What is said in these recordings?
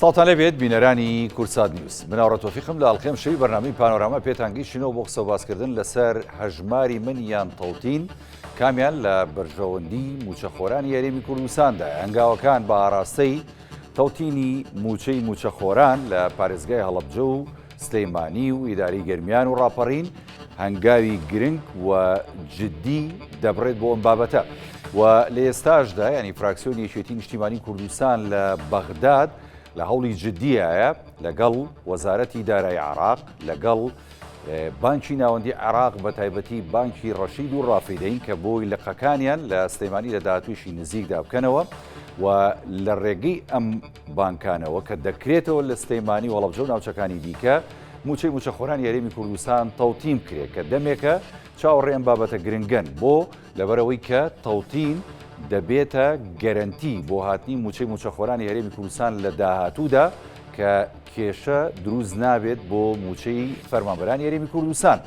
سڵاوتان لێبێت بینەرانی کوردسات نیوز من ئاوڕە تۆفیقم لە ئەڵقەی ئەمشەوی بەرنامەی پانۆراما پێتان گەیشتینەوە بۆ قسە و باسکردن لەسەر هەژماری من یان تەوتین کامیان لە بەرژەوەندی موچەخۆرانی هەرێمی کوردستاندا هەنگاوەکان بە ئاراستەی تەوتینی موچەی موچەخۆران لە پارێزگای هەڵەبجە و سلیمانی و ئیدارەی گەرمیان و ڕاپەڕین هەنگاوی گرنگ و جدی دەبڕێت بۆ ئەم بابەتە و لە ئێستاشدا ینی فراکسیۆنی یەکێتی نیشتیمانی کوردستان لە بەغداد لە هەوڵی جدیایە لەگەڵ وەزارەتی دارای عراق لەگەڵ بانکی ناوەندی عێراق بە تایبەتی بانکی ڕەشید و ڕافیدەین کە بۆی لقەکانیان لە سلێمانی لە داهاتوویشی نزیکدا بکەنەوە و لە ڕێگەی ئەم بانکانەوە کە دەکرێتەوە لە سلێمانی و هەڵەبجە و ناوچەکانی دیکە مووچەی مووچەخۆرانی هەرێمی کوردستان تەوتین بکرێت کە دەمێکە چاوەڕێ ئەم بابەتە گرنگەن بۆ لەبەرئەوەی کە تەوتین دەبێتە گەرەنتی بۆ هاتنی مووچەی مووچەخۆرانی هەرێمی کوردستان لە داهاتوودا کە کێشە دروست نابێت بۆ مووچەی فەرمانبەرانی هەرێمی کوردستان.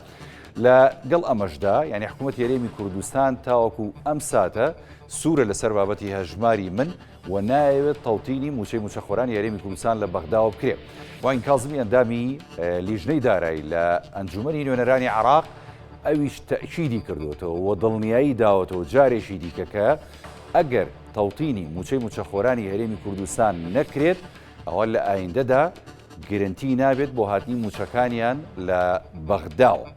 لە گەڵ ئەمەشدا یعنی حکوومەت هەرێمی کوردستان تاوەکو ئەم ساتە سوورە لەسەر بابەتی هەژماری من و نایەوێت تەوتینی مووچەی مووچەخۆرانی هەرێمی کوردستان لە بەغداوە بکرێت. موعین کازمی ئەندامی لیژنەی دارایی لە ئەنجومەنی نوێنەرانی عێراق ئەویش تەئکیدی کردووەتەوە و دڵنیایی داوەتەوە جارێکی دیکە کە ئەگەر تەوتینی مووچەی مووچەخۆرانی هەرێمی کوردستان نەکرێت ئەوە لە ئایندەدا گرنتی نابێت بۆ هاتنی مووچەکانیان لە بەغداوە.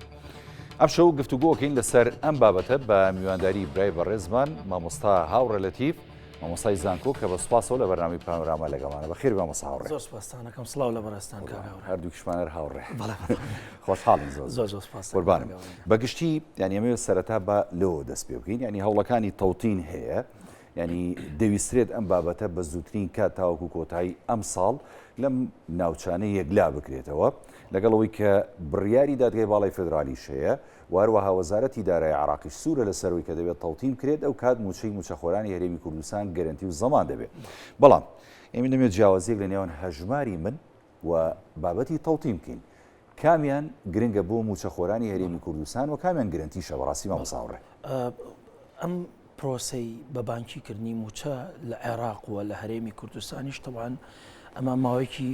ئەمشەو گفتوگۆکەین لەسەر ئەم بابەتە بە میوانداری برای بەڕێزمان مامۆستا هاوڕێ لەتیف مامۆستای زانکۆ کە بە سوپاسەوە لە بەرنامەی پانۆراما لەگەڵمانە. بەخێر بێ مامۆستا هاوڕێ. زۆر سوپاستان ئەکەم. سڵاو لە بەڕێزتان کاک هاوڕێ. هەردووکیشمان هەر هاوڕێ. بەڵێ. خۆشحاڵین زۆر. زۆر زۆر سوپاس. قوربانم. بە گشتی یانی ئەمەوێت سەرەتا بە لەوە دەست پێ بکەین یانی هەوڵەکانی تەوتین هەیە یانی دەویسترێت ئەم بابەتە بە زووترین کات تاوەکو کۆتایی ئەمساڵ لەم ناوچانە یەکلا بکرێتەوە لەگەڵ ئەوەی کە بڕیاری دادگای باڵای فیدرالیش هەیە و هەروەها وەزارەتی دارایی عێراقیش سوورە لەسەر ئەوەی کە دەبێت تەوتین بکرێت، ئەو کات مووچەی مووچەخۆرانی هەرێمی کوردستان گەرەنتی و زەمان دەبێت. بەڵام ئێمە دەمەوێت جیاوازییەک لە نێوان هەژماری من و بابەتی تەوتین بکەین. کامیان گرنگە بۆ مووچەخۆرانی هەرێمی کوردستان و کامیان گرەنتیشە بەڕاستی مامۆستا هاوڕێ؟ ئەم پرۆسەی بە بانکی کردنی مووچە لە عێراق و لە هەرێمی کوردستانیش تەبعەن ئەمە ماوەیەکی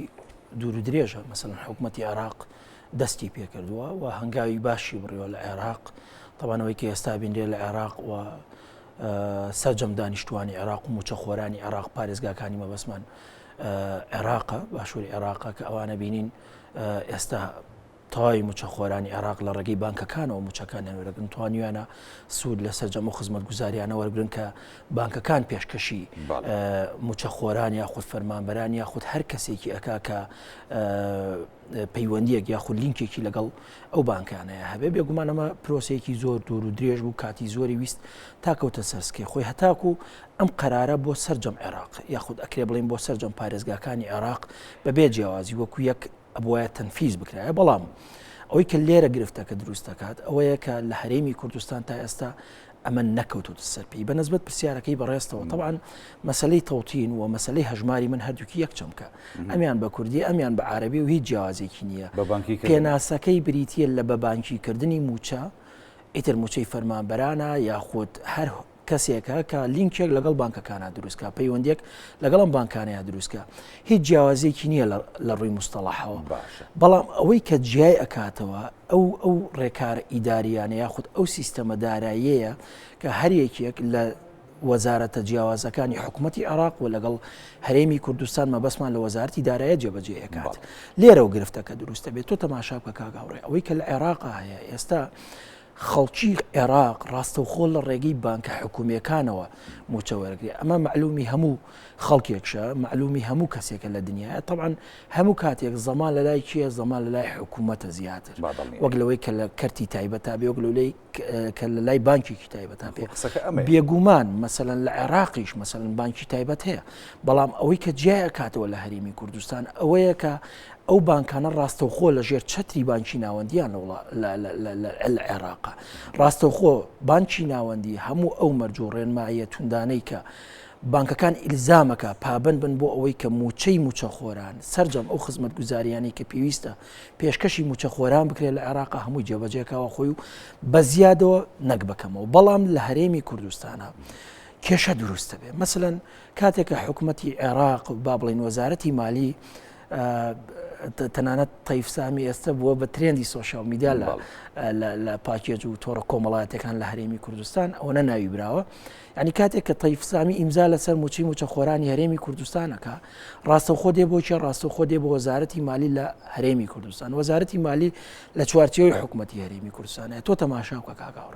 دوور و درێژە مەسەلەن حکوومەتی عێراق دەستی پێکردووە و هەنگاوی باشی بڕیوە لە عێراق تەبعەن ئەوەی کە ئێستا بینرێ لە عێراق و سەرجەم دانیشتوانی عێراق و مووچەخۆرانی عێراق پارێزگاکانی مەبەستمان عێراقە باشووری عێراقە کە ئەوانە بینین ئێستا تەواوی مووچەخۆرانی عێراق لە ڕێگەی بانکەکانەوە مووچەکانیان وەرەگرن، توانیویانە سوود لە سەرجەم ئەو خزمەتگوزاریانە وەربگرن کە بانکەکان پێشکەشی مووچەخۆران یاخود فەرمانبەران یاخود هەر کەسێکی ئەکا کە پەیوەندیەک یاخود لینکێکی لەگەڵ ئەو بانکانەیە هەبێ. بێگومان ئەمە پرۆسەیەکی زۆر دوور و درێژ بوو، کاتی زۆری ویست تا کەوتە سەرسکەی خۆی هەتاکو ئەم قەرارە بۆ سەرجەم عێراق یاخود ئەکرێ بڵین بۆ سەرجەم پارێزگاکانی عێراق بەبێ جیاوازی وەکو یەک ئەبوایە تەنفیز بکرایە، بەڵام ئەوەی کە لێرە گرفتەکە دروست دەکات ئەوەیە کە لە هەرێمی کوردستان تا ئێستا ئەمە نەکەوتوتە سەر پێی. بە نسبەت پرسیارەکەی بەڕێزتەوە تەبعەن مەسەلەی تەوتین و مەسەلەی هەژماری من هەردووکی یەک چەمکە، ئەمیان بە کوردی ئەمیان بە عەرەبی و هیچ جیاوازێکی نییە. بە بانکی کردن. پێناسەکەی بریتییە لە بە بانکی کردنی مووچە، ئیتر مووچەی فەرمانبەرانە یاخود هەر کەسێکە کە لینکێک لەگەڵ بانکەکانا دروست کا، پەیوەندیەک لەگەڵ ئەم بانکانەیا دروست کا، هیچ جیاوازیەکی نییە لە ڕووی مستەڵەحەوە. بەڵام ئەوەی کە جیای ئەکاتەوە ئەو ئەو ڕێکارە ئیداریانە یاخود ئەو سیستەمە داراییەیە کە هەر یەکێک لە وەزارەتە جیاوازەکانی حکوومەتی عێراق و لەگەڵ هەرێمی کوردستان مەبەستمان لە وەزارەتی دارایە جێبەجێ ئەکات. لێرەوە گرفتەکە دروستە بێت. تۆ تەماشا بکە کاک هاوڕێ ئەوەی کە لە عێراقا هەیە ئێستا خەڵکی عێراق ڕاستەوخۆ لە ڕێگەی بانکە حکومییەکانەوە مووچە وەرەگرێ، ئەمە مەعلومی هەموو خەڵکێکشە، مەعلومی هەموو کەسێکە لە دنیایە، تەبعەن هەموو کاتێک زەمان لە لای کێیە، زەمان لە لای حکوومەتە زیاتر، وەک لەوەی کە لە کەرتی تایبەتا بێ، وەک لەوەی کە لە لای بانکێکی تایبەتا بێ. بێگومان مەسەلەن لە عێراقیش مەسەلەن بانکی تایبەت هەیە، بەڵام ئەوەی کە جیای ئەکاتەوە لە هەرێمی کوردستان ئەوەیە کە ئەو بانکانە ڕاستەوخۆ لە ژێر چەتری بانکی ناوەندیان لە عێراقە. ڕاستەوخۆ بانکی ناوەندی هەموو ئەو مەرج و ڕێنماییە توندانەی کە بانکەکان ئیلزامەکە پابەند بن بۆ ئەوەی کە مووچەی مووچەخۆران سەرجەم ئەو خزمەتگوزاریانەی کە پێویستە پێشکەشی مووچەخۆران بکرێت لە عێراق هەمووی جێبەجێکاوە خۆی و بە زیادەوە نەک بەکەمەوە بەڵام لە هەرێمی کوردستانە. کێشە دروستە بێ مەسەن کاتێک کە حکوومەتی عێراق با بڵین وەزارەتی مالی تەنانەت تەیف سامی ئێستا بووە بە trend ی social media لە package و تۆڕە کۆمەڵایەتەکان لە هەرێمی کوردستان ئەوە ناوی براوە ینی کاتێک کە تەیف سامی ئیمزا لەسەر موچەی موچەخۆرانی هەرێمی کوردستانەکە ڕاستەوخۆ دێ بۆ کێ ڕاستەوخۆ دێ بۆ وەزارەتی مالی لە هەرێمی کوردستان وەزارەتی مالی لە چوارچێوەی حکوومەتی هەرێمی کوردستانە تۆ تەماشا بکە کاکاوڕ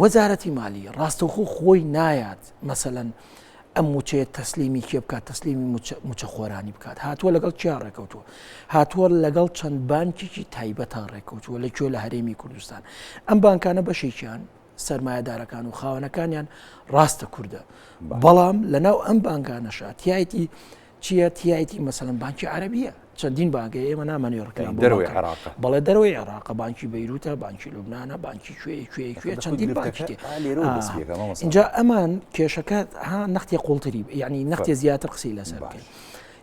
وەزارەتی مالی ڕاستەوخۆ خۆی نایات مەسەلەن ئەم موچەیە تەسلیمی کێ بکات تەسلیمی موچەخۆرانی بکات هاتووە لەگەڵ کیا ڕێکەوتووە هاتووە لەگەڵ چەند بانکێکی تایبەتان ڕێکەوتووە لە کوێ لە هەرێمی کوردستان ئەم بانکانە بەشێکیان سرمایهدارەکان و خاوەنەکانیان ڕاستە کوردە بەڵام لەناو ئەم بانکانەشا تایەتی چییە تیایتی مەسەلەن بانکی عەرەبیە چەندین بانکە ئێمە نامانەوێ ڕکلام بۆ دەرەوەی بانکە عێراق بەڵێ دەرەوەی عێراقە بانکی بەیروتە بانکی لوبنانە بانکی کوێ کوێ کوێ چەندین بانکی تێ لێرەوە دەست پێکە مامۆستا. اینجا ئەمان کێشەکە ها نەختێ قوڵتری یعنی نەختێ زیاتر قسەی لەسەر باش. بکەین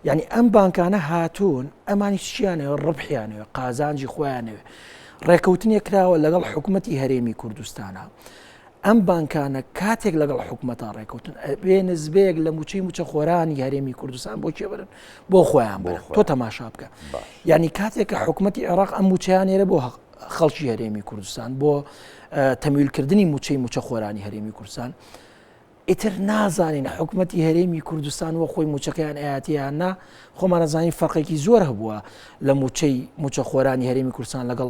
یعنی ئەم بانکانە هاتوون ئەمانی چیانەوە ڕبحیانەوە قازانجی خۆیانەوێ ڕێکەوتنێک کراوە لەگەڵ حکوومەتی هەرێمی کوردستانە ئەم بانکانە کاتێک لەگەڵ حکومەتا ڕێکەوتن ئەبێ نزبەیەک لە موچەی موچەخۆرانی هەرێمی کوردستان بۆ کێ برن بۆ خۆیان بەرن تۆ تەماشا بکە یعنی کاتێک کە حکوومەتتی عێراق ئەم موچەیان ێرە بۆ خەڵکی هەرێمی کوردستان بۆ تەمویلکردنی موچەی موچەخۆرانی هەرێمی کوردستان ئیتر نازانین حکومەتی هەرێمی کوردستان وە خۆی موچەکەیان ئەیاتێ یان نا، خۆمان ئەزانین فەرقێکی زۆر هەبووە لە موچەی موچەخۆرانی هەرێمی کوردستان لەگەڵ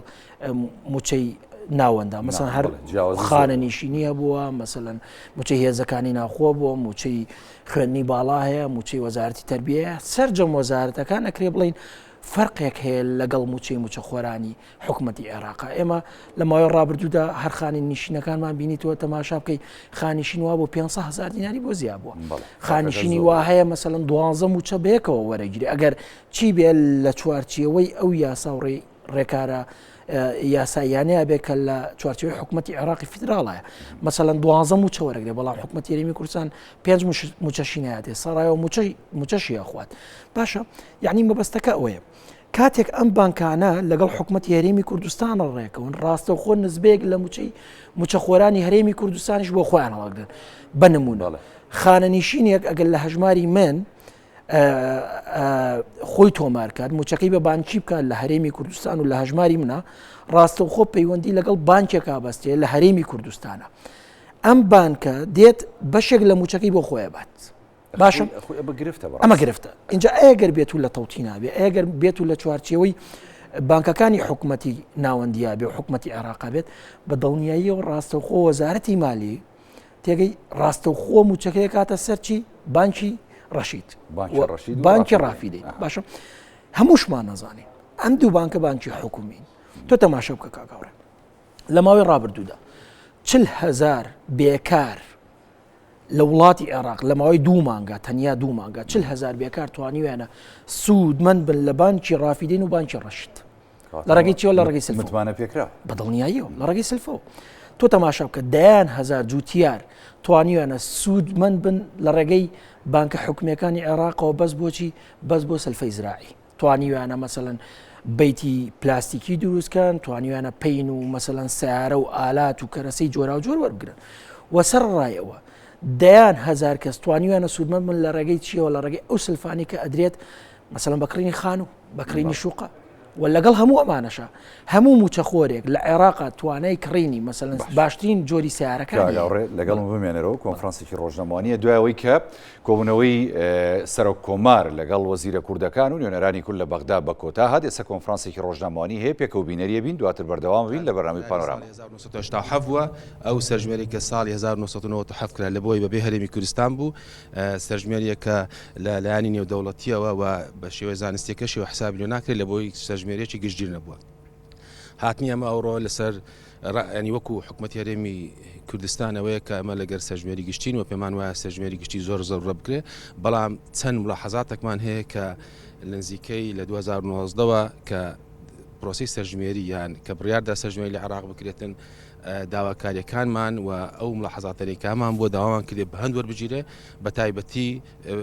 موچەی ناوەندا مەسەن هەر خانەنیشینی هەبووە مەسەلەن موچەی هێزەکانی ناوخۆ بووە موچەی خوێندنی باڵا هەیە موچەی وەزارەتی تربیە سەرجەم وەزارەتەکان ئەکرێ بڵین فەرقێک هەیە لەگەڵ موچەی موچەخۆرانی حکومەتی عێراقا ئێمە لە ماوەی ڕابردوودا هەر خانی نیشینەکانمان بینیتەوە تەماشا بکەی خانیشین وا بۆ 500 هزار دیناری بۆ زیا بووە خانیشینی وا هەیە مەسەلەن دوانزە موچە بەیەکەوە وەرەگیری ئەگەر چی بێ لە چوارچێوەی ئەو یاسا و ڕێ ڕێکارە یاساییانەیە بێ کە لە چوارچێوەی حکوومەتتی عێراقی فیدراڵایە مەسەلەن دوانزە موچە وەرەگرێ بەڵام حکوومەتی هەرێمی کوردستان پێنج موچەشی نایاتێ سەڕایەوە موچەی موچەشی ئەخوات باشە یعنی مەبەستەکە ئەوەیە کاتێک ئەم بانکانە لەگەڵ حکومەتی هەرێمی کوردستان ڕێکەون ڕاستەوخۆ نزبەیەک لە موچەی موچەخۆرانی هەرێمی کوردستانیش بۆ خۆیان هەڵگرن بە نمونە خانەنیشینێک ئەگەر لە هەژماری من خۆی تۆمارکات موچەکەی بە بانکی بکات لە هەرێمی کوردستان و لە هەژماری منە ڕاستەوخۆ پەیوەندی لەگەڵ بانکێکا بەستێ لە هەرێمی کوردستانە ئەم بانکە دێت بەشێک لە موچەکەی بۆ خۆیە بات. باشە ئەمە گرفتە ئەمە گرفتە اینجا ئەگەر بێت و لە تەوتی نابێ ئەگەر بێت و لە چوارچێوەی بانکەکانی حکوومەتی ناوەندیا بێ و حکوومەتی عێراقا بێت بە دڵنیایی و ڕاستەوخۆ وەزارەتی مالی تێگەی ڕاستەوخۆ موچەکەی کاتە سەرچی بانکی ڕەشید بانکی ڕافیدەین باشە هەمووشمان نەزانین ئەم دوو بانکە بانکی حکومین تۆ تەماشە بکە کاکاوڕێ لە ماوەی ڕابردوودا 40هزار بێکار لە وڵاتی عێراق لە ماوەی دوو مانگا تەنیا دوو مانگا 40 هەزار بێکار توانیویانە سوودمەند بن لە بانکی ڕافیدەین و بانکی ڕەشید لە ڕێگەی چیەوە لە ڕێگەی سلفەوە متمانە پێکرا بە دڵنیاییەوە لە ڕێگەی سلفەوە تۆ تەماشا بکە دەیان هەزار جوتیار توانیویانە سوودمەند بن لە ڕێگەی بانکە حکومیەکانی عێراقەوە بەس بۆچی بەس بۆ سلفەی زراعی توانیویانە مەسەلەن بەیتی پلاستیکی دروست کەن، توانیویانە پەین و مەسەلەن سەیارە و ئالات و کەرەسەی جۆراوجۆر وەربگرن و سەرەڕای ئەوە دەیان هەزار کەس توانیویانە سوودمەند بن لە ڕێگەی چیەوە لە ڕێگەی ئەو سلفانی کە ئەدرێت مەسەلەن بە کڕینی خانوو بە کڕینی شوقە و لەگەڵ هەموو ئەمانەشە هەموو موچەخۆرێک لە عێراقا توانای کڕینی مەسەلەن باشترین جۆری سیارەکان لەگەڵم بمێنەرەوە کۆنفرانسێکی ڕۆژنامەوانیە دوای ئەوەی کە کۆبوونەوەی سەرۆک کۆمار لەگەڵ وەزیرە کوردەکان و نوێنەرانی کورد لە بەغدا بە کۆتا هات، ئێستا کۆنفرانسێکی ڕۆژنامەوانی هەیە پێکەوە بینەری بین، دواتر بەردەوام بین لە بەرنامەی پانۆراما. 1987 بووە، ئەو سەرژمێرەی کە ساڵی 1997 کرا لە بۆی بەبێ هەرێمی کوردستان بوو، سەرژمێرییەک کە لە لایەنی نێودەوڵەتییەوە و بە شێوەی زانستییەکەشیەوە حسابی لۆ ناکرێت لە بۆی سەرژمێرییەکی گشتگیر نەبووە. هاتنی ئەمە ئەوڕۆ لەسەر ینی وەکو حکوومەت هەرێمی کوردستان ئەوەیە کە ئەمە لەگەر سەرژمێری گشتین و پێمان وایە سەرژمێری گشتی زۆر زۆر بکرێ بەڵام چەند ملاحەزاتێکمان هەیە کە لە نزیکەی لە 2019ەوە کە پرۆسی سەرژمێری یان کە بڕیاردا سەرژمێری لە عێراق بکرێتن داواکاریەکانمان و ئەو ملاحەزاتەی کە هەمان بووە داوامان کردێ بە هەند وەربگیرێ بە تایبەتی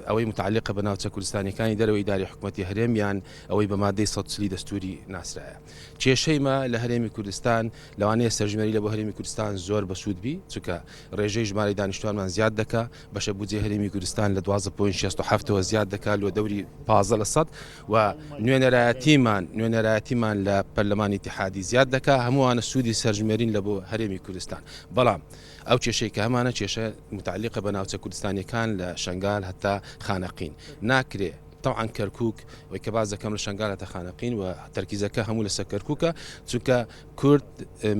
ئەوەی متعلقە بە ناوچە کوردستانیەکانی دەرەوەی ئیداری حکومەتی هەرێم یان ئەوەی بە مادەی 140 دەستوری ناسرایە. کێشەی مە لە هەرێمی کوردستان لەوانەیە سەرژمێری لە بۆ هەرێمی کوردستان زۆر بەسوود بی چونکە ڕێژەی ژمارەی دانیشتوانمان زیاد دەکا بەشە بودجەی هەرێمی کوردستان لە 12.67ەوە زیاد دەکا لۆ دەوری 15 لە سەد و نوێنەرایەتیمان نوێنەرایەتیمان لە پەرلەمانی ئیتیحادی زیاد دەکا هەمووانە سوودی سەرژمێرین لە بۆ هەرێمی کوردستان بەڵام ئەو کێشەی کە هەمانە کێشە متعلقە بە ناوچە کوردستانیەکان لە شەنگال هەتا خانەقین ناکرێ تەوعەن کەرکوک وەی کە باس دەکەم لە شەنگال هەتا خانەقین و تەرکیزەکە هەموو لەسەر کەرکوکە چونکە کورد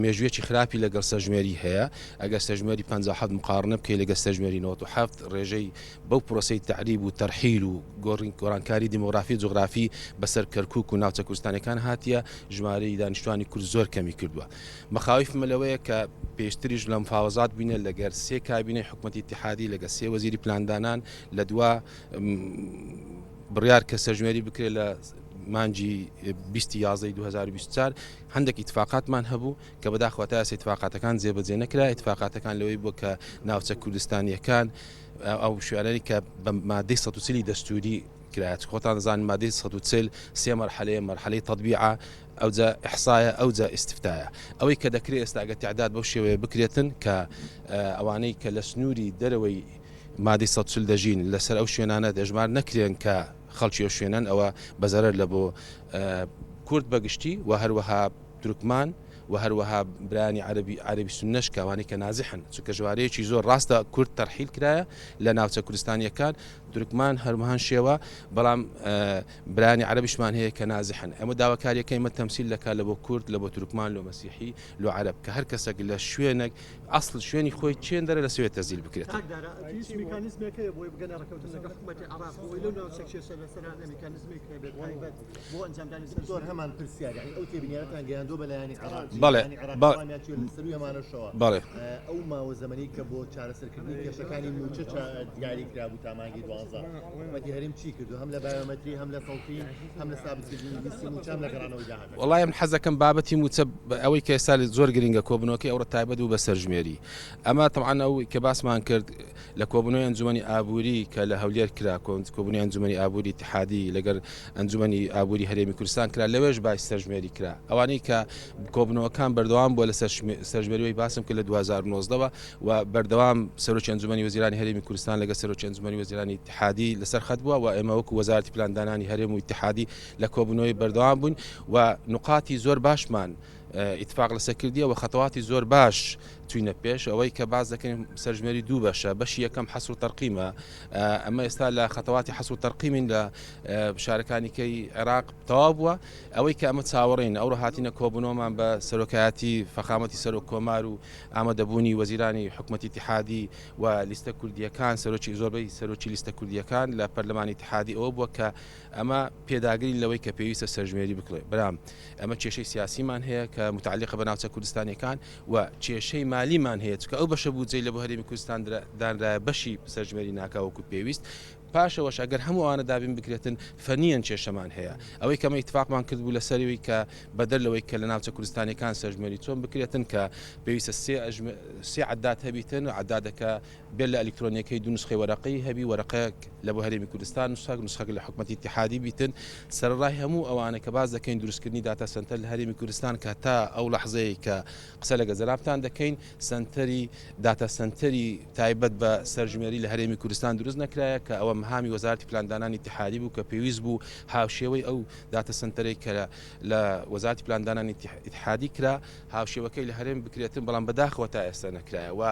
مێژوویەکی خراپی لەگەڵ سەرژمێری هەیە ئەگەر سەرژمێری 57 مقارنە بکەی لەگەڵ سەرژمێری 97 ڕێژەی بەو پرۆسەی تەعریب و تەرحیل و گۆڕین گۆڕانکاری دیمۆگرافی و جوغرافی بەسەر کەرکوک و ناوچە کوردستانەکان هاتیە ژمارەی دانیشتوانی کورد زۆر کەمی کردووە مەخاویفمە لەوەیە کە پێشتریش لە مفاوەزات بووینە لەگەر سێ کابینەی حکومەتی ئیتیحادی لەگەر سێ وەزیری پلاندانان لە دوا بڕیار کە سەرژمێری بکرێت لە مانگی 20 یازدەی 2024 هەندێک ئیتفاقاتمان هەبوو کە بەداخەوە تا ئێستا ئیتفاقاتەکان جێبەجێ نەکرا ئیتفاقاتەکان لەوەی بووە کە ناوچە کوردستانیەکان ئەو شوێنانی کە بە مادەی 140 دەستوری کرایە خۆتان دەزانن مادەی 140 سێ مەرحەلەیە مەرحەلەی تەطبیعە ئەوجا ئیحسایە ئەوجا ئیستفتایە ئەوەی کە دەکرێت ئێستا ئەگەر تعداد بەو شێوەیە بکرێتن کە ئەوانەی کە لە سنووری دەرەوەی مادەی 140 دەژین لەسەر ئەو شوێنانە دەژمار نەکرێن کە خەڵکی ئەو شوێنەن ئەوە بە زەرەر لە بۆ کورد بەگشتی و هەروەها تورکمان و هەروەها برایانی عەرەبی عەرەبی سوننەش کە ئەوانەی کە نازحن چونکە ژمارەیەکی زۆر ڕاستە کورد تەرحیل کرایە لە ناوچە کوردستانیەکان تورکمان هەروەهان شێوە بەڵام برایانی عەرەبیشمان هەیە کە نازحن ئەمە داواکاریەکەی مە تەمسیل دەکات لە بۆ کورد لە بۆ تورکمان لۆ مەسیحی لۆ عەرەب کە هەر کەسێک لە شوێنێک ئەسڵ شوێنی خۆی چێن دەرە لە سوێ تەزیل بکرێت. کاک دارا هیچ میکانیزمێک هەیە بۆی بگەنە ڕێکەوتن لەگەڵ حکومەتی عێراق بۆی لەو ناوچە کێشە لەسەرانە میکانیزمێک هەبێت تایبەت بۆ ئەنجامدانی دکتۆر سەرژمێری؟ هەمان پرسیار یانی ئەو تێبینیانەتان گەیاندووە بە لایەنی عێراقی بەڵێ لایەنی عێراقی بە وەڵامیان چییە لە سەرووی ئەمانەشەوە بەڵێ ئەو ماوە زەمەنەی کە بۆ چارەسەرکردنی کێشەکانی مووچە دیاری کرابوو تا مانگی دوانزە حکومەتی هەرێم چی کردووە هەم لە بایۆمەتری هەم لە تەوتین هەم لە سابتکردنی لیستی مووچە هەم لە گەڕانەوەی داهاتەکان؟ وەڵای من حەزەکەم بابەتی مووچە ئەوەی کە ئێستا زۆر گرنگە کۆبوونەوەکەی ئەوڕۆ تایبەت بوو بە سەرژمێری ئەمە تەبعەن ئەو کە باسمان کرد لە کۆبوونەوەی ئەنجومەنی ئابووری کە لە هەولێر کرا کۆبوونەوەی ئەنجومەنی ئابووری ئیتیحادی لەگەر ئەنجومەنی ئابووری هەرێمی کوردستان کرا لەوێش باسی سەرژمێری کرا ئەوانەی کە کۆبوونەوەکان بەردەوام بووە لەسەر سەرژمێری باسم کرد لە 2019ەوە و بەردەوام سەرۆکی ئەنجومەنی وەزیرانی هەرێمی کوردستان لەگەڵ سەرۆکی ئەنجومەنی وەزیرانی ئیتیحادی لەسەر خەت بووە و ئێمە وەکو وەزارەتی پلاندانانی هەرێم و ئیتیحادی لە کۆبوونەوەی بەردەوام بووین و نوقاتی زۆر باشمان ئیتفاق لەسەر کردیە و خەتەواتی زۆر باش چوینە پێش ئەوەی کە باس دەکەین سەرژمێری دوو بەشە بەشی یەکەم حەسر و تەرقیمە ئەمە ئێستا لە خەتەواتی حەسر و تەرقیمین لە شارەکانی کەی عێراق تەواو بووە ئەوەی کە ئەمە چاوەڕێین ئەوڕۆ هاتینە کۆبوونەوەمان بە سەرۆکایەتی فەخامەتی سەرۆک کۆمار و ئامادەبوونی وەزیرانی حکومەتی ئیتیحادی و لیستە کوردییەکان سەرۆکی زۆربەی سەرۆکی لیستە کوردییەکان لە پەرلەمانی ئیتیحادی ئەوە بووە کە ئەمە پێداگرین لەوەی کە پێویستە سەرژمێری بکرێت برام ئەمە کێشەی سیاسیمان هەیە کە متعلقە بە ناوچە کوردستانیەکان و کێشەی مالیمان هەیە چونکە ئەو بەشە بودجەی لە بۆ هەرێمی کوردستان دانرایە بەشی سەرژمێری ناکا وەکو پێویست پاشەوەش ئەگەر هەموو ئەوانە دابین بکرێتن فەنیەن کێشەمان هەیە ئەوەی کەمە ئیتفاقمان کردبوو لەسەروی کە بەدەر لەوەی کە لە ناوچە کوردستانیەکان سەرژمێری چۆن بکرێتن کە پێویستە سێ عەداد هەبیتن عەدادەکە بێت لە ئەلیکترۆنیەکەی دوو نوسخەی وەرەقەی هەبی وەرەقەیەک لە بۆ هەرێمی کوردستان نوسخەک نوسخەک لە حکومەتی ئیتیحادی بیتن سەرەڕای هەموو ئەوانە کە باس دەکەین دروستکردنی داتا سەنتەر لە هەرێمی کوردستان کە تا ئەو لەحزەیە کە قسە لەگە جەنابتان دەکەین سەنتەری داتا سەنتەری تایبەت بە سەرژمێری لە هەرێمی کوردستان دروست نەکرایە کە ئەوە مهامی وەزارەتی پلاندانانی ئیتیحادی بوو کە پێویست بوو هاوشێوەی ئەو داتا سەنتەرەی کە لە وەزارەتی پلاندانانی ئیتیحادی کرا هاوشێوەکەی لە هەرێم بکرێتن بەڵام بەداخەوە تا ئێستا نەکرایە و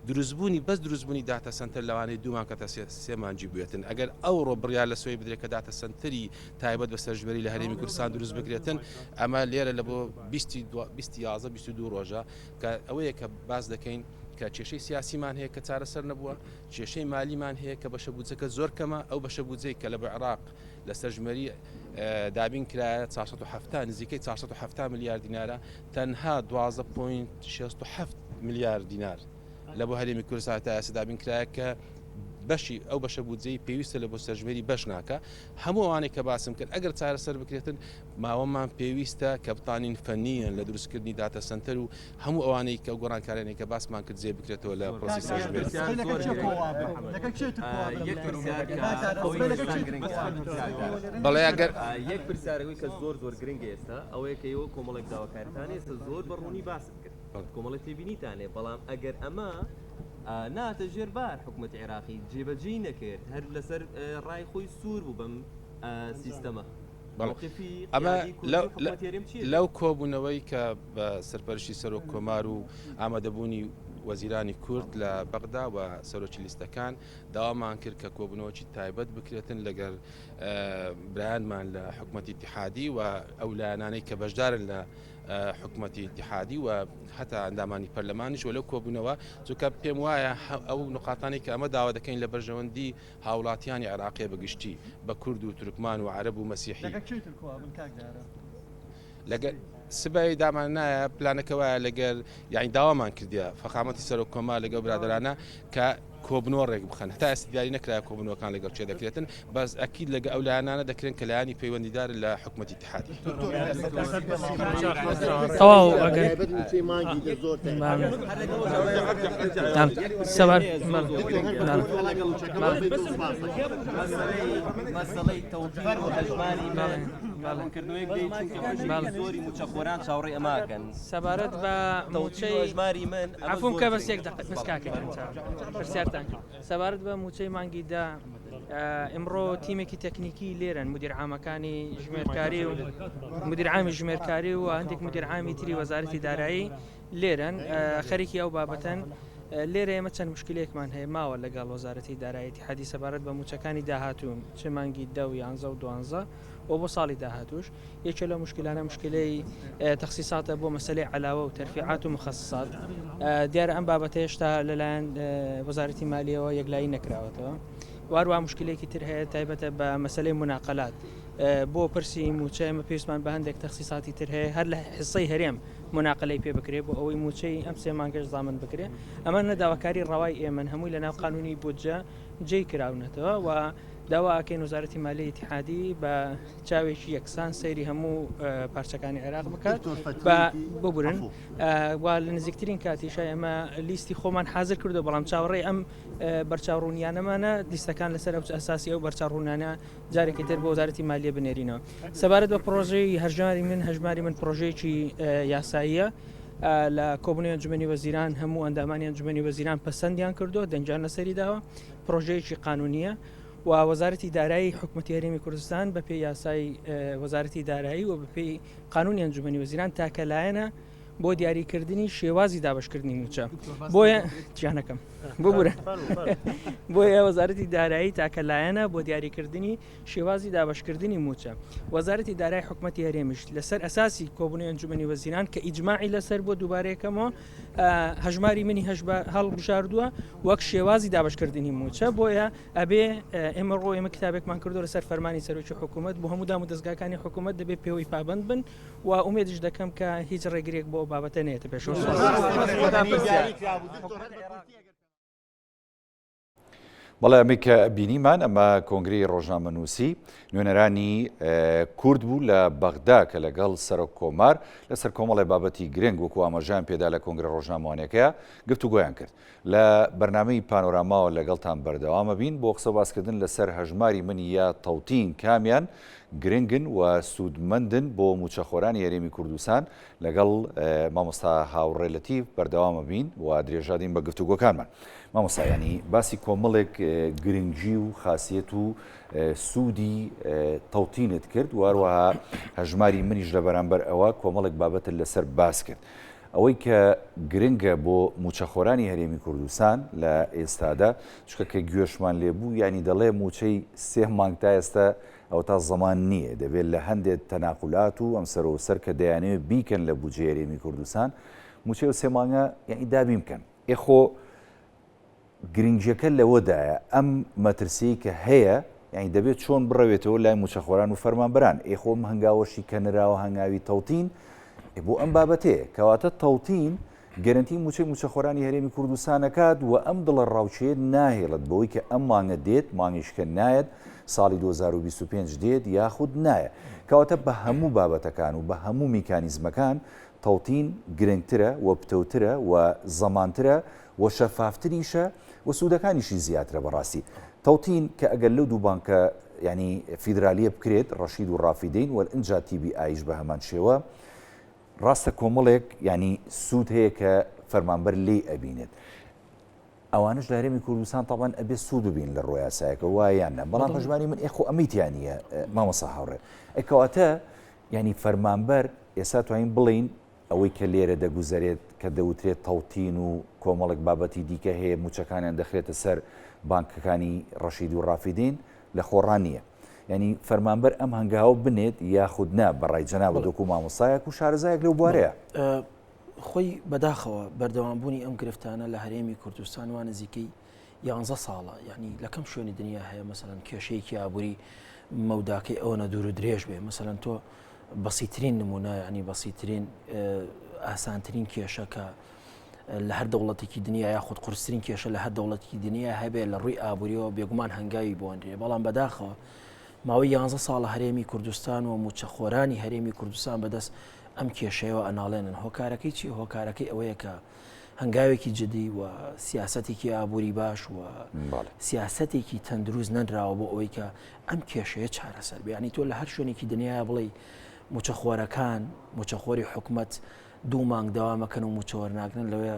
دروستبوونی بەس دروستبوونی داتا سەنتەر لەوانەیە دوو مانگ تا سێ مانگی بوێتن ئەگەر ئەوڕۆ بڕیار لە سوێی بدرێت کە داتا سەنتەری تایبەت بە سەرژمێری لە هەرێمی کوردستان دروست بکرێتن ئەمە لێرە لە بۆ 20 11 22 ڕۆژە کە ئەوەیە کە باس دەکەین کە کێشەی سیاسیمان هەیە کە چارەسەر نەبووە کێشەی مالیمان هەیە کە بەشە بودجەکە زۆر کەمە ئەو بەشە بودجەی کە لە بە عێراق لە سەرژمێری دابین کرایە 470 نزیکەی 470 ملیار دینارە تەنها 12.67 ملیار دینار لە بۆ هەرێمی کوردستان تا ئێستا دابین کرایە کە بەشی ئەو بەشە بودجەی پێویستە لە بۆ سەرژمێری بەش ناکا هەموو ئەوانەی کە باسم کرد ئەگەر چارەسەر بکرێتن ماوەمان پێویستە کە بتانین فەنییەن لە دروستکردنی داتا سەنتەر و هەموو ئەوانەی کە گۆڕانکاریانەی کە باسمان کرد جێ بکرێتەوە لە پرۆسی سەرژمێری. بەڵێ ئەگەر یەک پرسیارەوەی کە زۆر زۆر گرنگە ئێستا ئەوەیە کە ئێوە کۆمەڵێک داواکاریتان ئێستا زۆر بە ڕوونی باست کرد کۆمەڵێک تێبینیتان هەیە بەڵام ئەگەر ئەمە ناتە ژێر بار حکوومەتی عێراقی جێبەجێی نەکرد هەر لەسەر ڕای خۆی سوور بوو بەم سیستەمە. ئەمە لەو کۆبوونەوەی کە بە سەرپەرشتی سەرۆک کۆمار و ئامادەبوونی وەزیرانی کورد لە بەغدا و سەرۆکی لیستەکان داوامان کرد کە کۆبوونەوەکی تایبەت بکرێتن لەگەر برایانمان لە حکوومەتی ئیتیحادی و ئەو لایەنانەی کە بەشدارن لە حکومەتی ئیتیحادی و هەتا ئەندامانی پەرلەمانیش و لەو کۆبوونەوە چونکە پێم وایە ئەو نقاتانەی کە ئەمە داوا دەکەین لە بەرژەوەندی هاوڵاتیانی عێراقیە بە گشتی بە کورد و تورکمان و عەرەب و مەسیحی. لەگەڵ کێی تر کۆئەبن کاک دارا؟ لەگەر سبەی دامان نایە پلانەکە وایە لەگەر یانی داوامان کردیە فەخامەتی سەرۆک کۆمار لەگەڵ برادەرانە کە کۆبنەوە ڕێک بخەن هەتا ئێستا دیاری نەکرایە کۆبنەوەکان لەگەڵ کێ دەکرێتن بەس ئەکید لەگە ئەو لایەنانە دەکرێن کە لایەنی پەیوەندیدارن لە حکومەتی ئیتیحادی. تەواو ئەگەر سەبار سەبارەت بە مووچەی عەفوم کە بەس یەک دەقە بەس کاکە پرسیارتان کرد سەبارەت بە مووچەی مانگی دە ئمڕۆ تیمێکی تەکنیکی لێرەن مدیر عامەکانی ژمێرکاری و مدیر عامی ژمێرکاری و هەندێک مدیر عامی تری وەزارەتی دارایی لێرەن خەریکی ئەو بابەتەن لێرە ئێمە چەند مشکلێکمان هەیە ماوە لەگەڵ وەزارەتی دارایی ئیتیحادی سەبارەت بە مووچەکانی داهاتوو چ مانگی دە و یانزە و دوانزە و بۆ ساڵی داهاتووش یەکێ لەو مشکلانە مشکلەی تەخسیساتە بۆ مەسەلەی عەلاوە و تەرفیعات و مخەسسات دیارە ئەم بابەتە هێشتا لەلایەن وەزارەتی مالیەوە یەکلایی نەکراوەتەوە واروا مشکلێکی تر هەیە تایبەتە بە مەسلەی مناقلات بۆ پرسی موچە ئێمە پێویستمان بە هەندێک تەخسیساتی تر هەیە هەر لە حسەی هەرێم مناقلەی پێ بکرێ بۆ ئەوەی موچەی ئەم سێ مانگەش زامن بکرێ ئەمە نەداواکاری ڕەوای ئێمن هەمووی لە ناو قانونی بودجە جێی کراونەتەوە و داوا ئەکەین وەزارەتی مالیە ئیتیحادی بە چاوێکی یەکسان سەیری هەموو پارچەکانی عێراق بکات بە ببورن و لە نزیکترین کاتیشا ئێمە لیستی خۆمان حاضر کردو بەڵام چاوەڕێی ئەم بەرچاوڕوونیانەمانە لیستەکان لەسەر ئەو ئەساسی ئەو بەرچاوڕوونانە جارێکی تر بۆ وەزارەتی مالیە بنێرینەوە سەبارەت بە پرۆژەی هەژماری من هەژماری من پرۆژەیەکی یاساییە لە کۆبوونەوەی ئەنجومەنی وەزیران هەموو ئەندامانی ئەنجومەنی وەزیران پەسەندیان کردو دەنگیان لەسەری داوە پرۆژەیەکی قانونیە و وەزارەتی دارایی حکومەتی هەرێمی کوردستان بە پێی یاسای وەزارەتی دارایی و بە پێی قانونی ئەنجومەنی وەزیران تاکە لایەنە بۆ دیاریکردنی شێوازی دابشکردنی مووچە بۆیە جیانەکەم ببورە بۆیە وەزارەتی دارایی تاکە لایەنە بۆ دیاریکردنی شێوازی دابشکردنی مووچە وەزارەتی دارای حکومەتی هەرێمیش لەسەر ئەساسی کۆبوونی ئەنجومەنی وەزیران کە ئیجماعی لەسەر بۆ دووبارەیەکەمەوە هەژماری منی هەش هەڵبژاردووە وەک شێوازی دابشکردنی مووچە بۆیە ئەبێ ئێمە ڕۆ ئێمە کتابێکمان کردو لەسەر فەرمانی سەرۆکی حکوومەت بۆ هەموو دام و دەستگاکانی حکوومەت دەبێت پێوەی پابند بن و ئومێدیش دەکەم کە هیچ ڕێگرێک بۆ بابەتە نێتە پێشەوە. بەڵێ ئەمەی کە بینیمان ئەمە کۆنگرەی ڕۆژنامەنووسی نوێنەرانی کورد بوو لە بەغدا کە لەگەڵ سەرۆک کۆمار لەسەر کۆمەڵی بابەتی گرنگ وەکو ئاماژەیان پێدا لە کۆنگرە ڕۆژنامەوانیەکەیە گفتوگۆیان کرد لە بەرنامەی پانۆراماوە لەگەڵتان بەردەوامە بین بۆ قسە باسکردن لەسەر هەژماری من یا تەوتین کامیان گرنگن و سوودمەندن بۆ موچەخۆرانی هەرێمی کوردستان لەگەڵ مامۆستا هاوڕێ لەتیف بەردەوامە بین و درێژادین بە گفتوگۆکانمان. مامۆستا یانی باسی کۆمەڵێک گرنگی و خاسیەت و سوودی تەوتینت کرد و هەروەها هەژماری منیش لە بەرامبەر ئەوە کۆمەڵێک بابەتت لەسەر باس کرد. ئەوەی کە گرنگە بۆ موچەخۆرانی هەرێمی کوردستان لە ئێستادا چونکە کە گوێشمان لێبوو یانی دەڵێ موچەی سێ مانگ تا ئێستا ئەوەتا زەمان نییە دەبێت لە هەندێک تەناقولات و ئەم سەر و سەر کە دەیانەوێت بیکەن لە بودجەی هەرێمی کوردستان موچەی ئەو سێ مانگە یانی دابین بکەن. ئێ خۆ گرنگیەکە لەوەدایە ئەم مەترسیەی کە هەیە یانی دەبێت چۆن بڕەوێتەوە لای موچەخۆران و فەرمانبەران ئێ خۆ ئەم هەنگاوەشی کە نراوە هەنگاوی تەوتین ئێ بۆ ئەم بابەتەیە کەواتە تەوتین. گەرەنتی مووچەی مووچەخۆرانی هەرێمی کوردستان ئەکات و ئەم دڵەڕاوکێیە ناهێڵێت بەوەی کە ئەم مانگە دێت، مانگیش کە نایەت، ساڵی 2025 دێت یاخود نایە. کەواتە بە هەموو بابەتەکان و بە هەموو میکانیزمەکان تەوتین گرنگترە و پتەوترە و زەمانترە و شەفافتریشە و سوودەکانیشی زیاترە بەڕاستی. تەوتین کە ئەگەر لەو دوو بانکە یانی فیدرالیە بکرێت، ڕەشید و ڕافیدەین و ئنجا تی بی ئایش بە هەمان شێوە، ڕاستە کۆمەڵێک یانی سوود هەیە کە فەرمانبەر لێی ئەبینێت ئەوانش لە هەرێمی کوردستان تاوان ئەبێ سوود ببین لە ڕۆیاسایەکە وایە یان نە بەڵام هەژماری من ئێخۆ ئەمەی تیا نییە مامۆستا هاوڕێ ئەکەواتە ینی فەرمانبەر ئێستا توانین بڵین ئەوەی کە لێرە دەگوزەرێت کە دەوترێت تەوتین و کۆمەڵێک بابەتی دیکە هەیە موچەکانیان دەخرێتە سەر بانکەکانی ڕەشید و ڕافیدین لە خۆڕا نییە. یانی فەرمانبەر ئەم هەنگاوە بنێت یاخود نا بەڕای جەنابت وەکو مامۆستایەک و شارەزایەک لەو بوارەیە؟ خۆی بەداخەوە بەردەوامبوونی ئەم گرفتانە لە هەرێمی کوردستان وا نزیکەی یانزە ساڵە یعنی لە کەم شوێنی دنیا هەیە مەسەلەن کێشەیەکی ئابووری مەوداکەی ئەوەنە دوور و درێژ بێ مەسەلەن تۆ بەسیترین نمونە یعنی بەسیترین ئاسانترین کێشە کە لە هەر دەوڵەتێکی دنیا یاخود قورسترین کێشە لە هەر دەوڵەتێکی دنیا هەبێ لە ڕووی ئابووریەوە بێگومان هەنگاوی بۆنرێ بەڵام بەداخەوە ماوەی یانزە ساڵە هەرێمی کوردستان و موچەخۆرانی هەرێمی کوردستان بەدەست ئەم کێشەیەوە ئەناڵێنن هۆکارەکەی چی هۆکارەکەی ئەوەیە کە هەنگاوێکی جدی و سیاسەتێکی ئابووری باش و سیاسەتێکی تەندروست نەنراوە بۆ ئەوەی کە ئەم کێشەیە چارەسەر بیانی تۆ لە هەر شوێنێکی دنیا بڵێ موچەخۆرەکان موچەخۆری حکومت دوو مانگ دەوامەکەن و موچە وەرناگرن لەوێ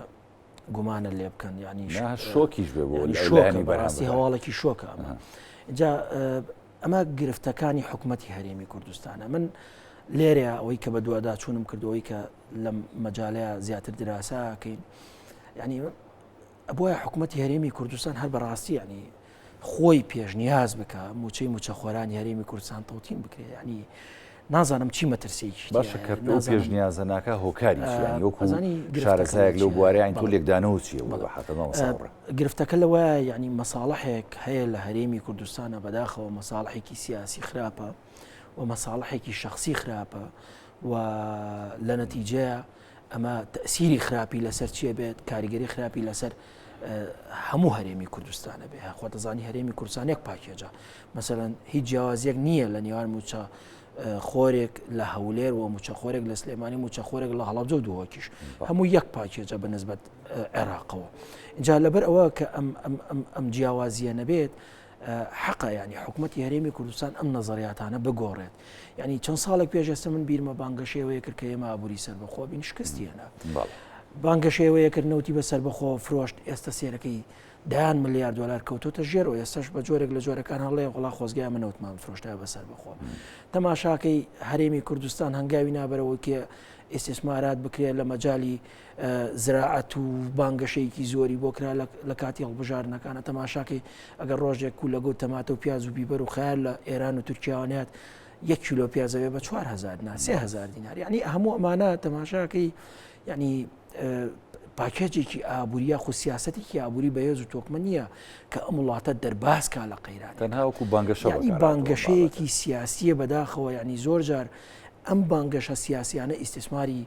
گومانە لێ بکەن یعنی شۆکیش بێ بۆ شۆکە بەڕاستی هەواڵێکی شۆکە ئەمە جا ئەمە گرفتەکانی حکوومەتتی هەرێمی کوردستانە من لێرە ئەوەی کە بە دوادا چوونم کردەوەی کە لەم مەجالەیە زیاتر دراساکەین یعنی بۆیە حکومەتی هەرێمی کوردستان هەر بەڕاستی یعنی خۆی پێشنیاز بکە موچەی موچەخۆرانی هەرێمی کوردستان تەوتین بکرێت یعنی نازانم چی مەترسیەکی باشە کە پێ پێشنیازە ناکە هۆکاری چیانی وەکو شارەزایەک لەو بوارەیان تۆ لێکدانەوە چیە گرفتەکە لەوە یعنی مەساڵحێک هەیە لە هەرێمی کوردستانە بەداخەوە مەساڵحێکی سیاسی خراپە و مەساڵحێکی شخصی خراپە و لە نەتیجەیە ئەمە تەئسیری خراپی لەسەر چیە بێت کاریگەری خراپی لەسەر هەموو هەرێمی کوردستانە بێ خۆ دەزانی هەرێمی کوردستان یەک پاکێجە مەسەەن هیچ جیاوازیەک نییە لە نێوان موچە خۆرێک لە هەولێر و موچەخۆرێک لە سلێمانی موچەخۆرێک لە هەڵەبجە و دهۆکیش هەموو یەک پاکێجە بە نسبەت عێراقەوە جا لەبەر ئەوە کە ئەم ئەم ئەم جیاوازیە نەبێت حەقە یانی حکومەتی هەرێمی کوردستان ئەم نەزەریاتانە بگۆڕێت یعنی چەند ساڵێک پێش ئێستا من بیرمە بانگەشەیەوەیە کرد کە ئێمە ئابووری سەربەخۆ بین شکستی هێنا بانگەشەیەوەیە کرد نەوتی بە سەربەخۆ فرۆشت ئێستا سێرەکەی دەیان ملیار دلار کەوتۆتە ژێر و ئێستاش بە جۆرێک لە جۆرەکان هەڵێ وڵا خۆزگای من نەوتمان فرۆشتای بە سەربەخۆ تەماشاکەی هەرێمی کوردستان هەنگاوی نابەرەوە کێ ئیسیسمارات بکرێت لە مەجای زراعەت و بانگەشەیەکی زۆری بۆ کرا لە کاتی هەڵبژاردنەکانە تەماشاکەی ئەگەر ڕۆژێک کولەگە و تەماتە و پیاز و بیبەر و خەیار لە ئێران و تورکیاوە نات یەک کیلۆ پیازەوێ بە 4هزار دینار 3هزار دینار یعنی هەموو ئەمانە تەماشاکەی یعنی پاکێجێکی ئابووری یاخود سیاسەتێکی ئابووری بەهێز و تۆکمە نییە کە ئەم وڵاتە دەربازکا لە قەیران تەنها وەکو بانگەشە یعنی بانگەشەیەکی سیاسیە بەداخەوە یعنی زۆر جار ئەم بانگەشە سیاسیانە ئیستیسماری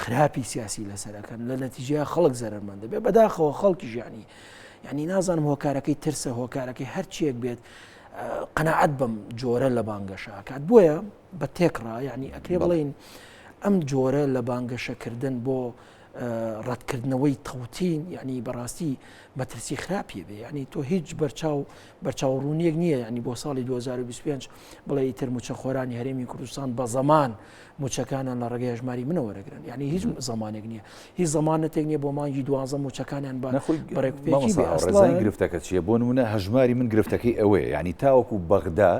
خراپی سیاسی لەسەر ئەکەن لە نەتیجەیا خەڵک زەرەرمەند دەبێت بەداخەوە خەڵکیش یعنی یعنی نازانم هۆکارەکەی ترسە هۆکارەکەی هەرچیەک بێت قەناعەت بەم جۆرە لە بانگەشە ئەکات بۆیە بە تێکڕا یعنی ئەکرێ بڵین ئەم جۆرە لە بانگەشەکردن بۆ ڕەتکردنەوەی تەوتین یعنی بەڕاستی مەترسی خراپی بێ یعنی تۆ هیچ بەرچاو بەرچاو ڕوونیەک نییە ینی بۆ ساڵی 2025 بڵێ ئیتر موچەخۆرانی هەرێمی کوردستان بە زەمان موچەکانیان لە ڕێگەی هەژماری منەوە وەرەگرن یعنی هیچ زەمانێک نییە هیچ زەمانەتێک نییە بۆ مانگی دوازە موچەکانیان بە بەڕێکوپێکی بێ ئەسڵەن گرفتەکە چییە بۆ نمونە هەژماری من گرفتەکەی ئەوەیە یعنی تاوەکو بەغدا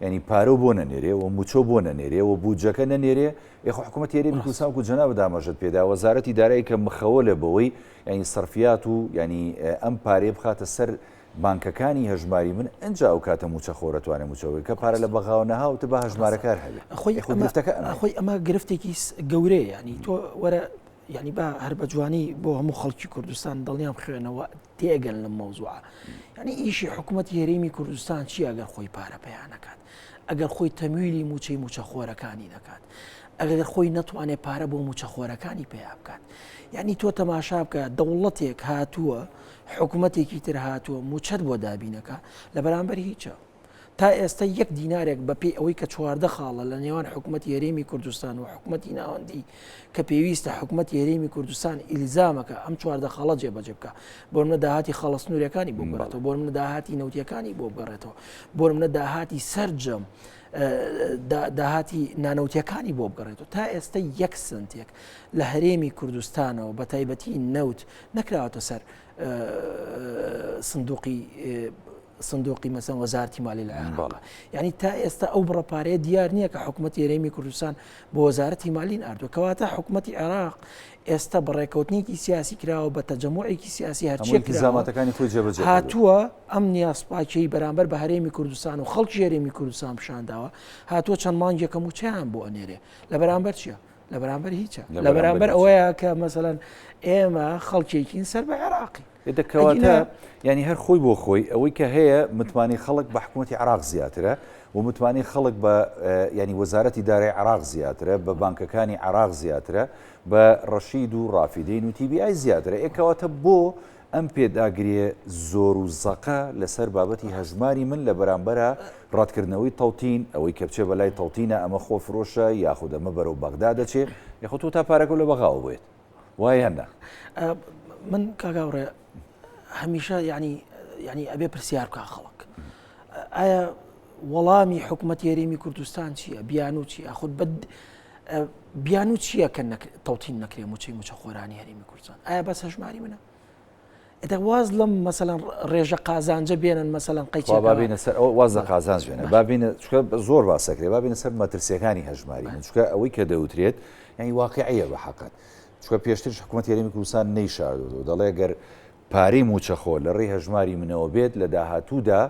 یعنی پارە بۆ نەنێرێ و موچە بۆ نەنێرێ و بودجەکە نەنێرێ ئێخۆ حکوومەت هەرێمی کوردستان وەکو جەنابت ئاماژەت پێدا وەزارەتی دارایی کە مخەوەلە بەوەی یعنی سەرفیات و یعنی ئەم پارەیە بخاتە سەر بانکەکانی هەژماری من ئنجا ئەو کاتە موچە خۆرە توانێ موچە وەرگرێ کە پارە لە بەغاوە نەهاوتە با هەژمارەکار هەبێ خۆی خۆ گرفتەکە ئەمەیە. خۆی ئەمە گرفتێکی گەورەیە یعنی تۆ وەرە یعنی با هەر بە جوانی بۆ هەموو خەڵکی کوردستان دڵنیام خوێنەوە تێگەن لەم مەوزوعە یعنی ئیشی حکوومەتی هەرێمی کوردستان چی ئەگەر خۆی پارە پەیا نەکات ئەگەر خۆی تەمویلی موچەی موچەخۆرەکانی نەکات. ئەگەر خۆی نەتوانێت پارە بۆ موچەخۆرەکانی پەیا بکات یعنی تۆ تەماشا بکە دەوڵەتێک هاتووە حکوومەتێکی تر هاتووە موچەت بۆ دابینەکە لە بەرامبەر هیچە تا ئێستا یەک دینارێک بەپێی ئەوەی کە 14 خاڵە لە نێوان حکوومەتی هەرێمی کوردستان و حکوومەتی ناوەندی کە پێویستە حکوومەتی هەرێمی کوردستان ئیلزامەکە ئەم 14 خاڵە جێبەجێ بکە بۆ منە داهاتی خاڵە سنوورەکانی بۆ بگەڕێتەوە بۆ منە داهاتی نەوتیەکانی بۆ بگەڕێتەوە بۆ منە داهاتی سەرجەم داهاتی نانەوتیەکانی بۆ بگەڕێتەوە تا ئێستا یەک سنتێک لە هەرێمی کوردستانەوە بە تایبەتی نەوت نەکراوەتە سەر سندوقی سندوقی مەسەن وەزارتی مالی لە عێراق یعنی تا ئێستا ئەو بڕە پارەیە دیار نییە کە حکوومەتی هەرێمی کوردستان بۆ وەزارەتی مالی ناردووە کەواتە حکوومەتی عێراق ئێستا بەڕێکەوتنێکی سیاسی کراوە بە تەجەموعێکی سیاسی هەرچی زاماتەکانی خۆی جێبەجێ هاتووە ئەم نیازپاکیی بەرامبەر بە هەرێمی کوردستان و خەڵکی هەرێمی کوردستان پیشانداوە هاتووە چەند مانگێکە مووچەیان بۆ ئەنێرێ لە بەرامبەر چییە؟ لە بەرامبەر هیچە لە بەرامبەر ئەوەیە کە مەسەلەن ئێمە خەڵکێکین سەر بە عێراقی کەواتە ینی هەر خۆی بۆ خۆی ئەوەی کە هەیە متمانی خەڵک بە حکوومەتتی عراق زیاترە و متمانی خەڵک بە ینی وەزارەتی دارای عراق زیاترە بە بانکەکانی عراق زیاترە بە ڕەشید و ڕافیدەین و TBI زیاترە ئێکەواتە بۆ ئەم پێداگرییە زۆر و زەقە لەسەر بابەتی هەژماری من لە بەرامبەرا ڕەتکردنەوەی تەوتین، ئەوەی کە بچێ بەلای تەوتینە ئەمە خۆ فرۆشە یاخود ئەمە بەرەو بەغدا دەچێ، یاخود تۆ تا پارەکەو لە بەغاوە بۆیت. وایە یان نا؟ من کاک هاوڕێ هەمیشە یعنی یعنی ئەبێ پرسیار بکا خەڵک ئایا وەڵامی حکوومەتی هەرێمی کوردستان چییە بیانوو چییە خود بە بیانوو چییە کە تەوتین نەکرێ موچەی موچەخۆرانی هەرێمی کوردستان ئایا بەس هەژماری منە ئێتا واز لەم مەسەلەن ڕێژە قازانجە بێنن مەسەلەن قەیچێک با بینە سەر ئەوە واز لە قازانج بێنە با بینە چونکە زۆر باسەکرێ با بینە سەر مەترسیەکانی هەژماری من چونکە ئەوەی کە دەوترێت یعنی واقعیە بە حەقەت چونکە پێشتریش حکوومەتی هەرێمی کوردستان نەیشاردۆتەوە دەڵێ گەر پارەی مووچەخۆر لە ڕێی هەژماری منەوە بێت لە داهاتوودا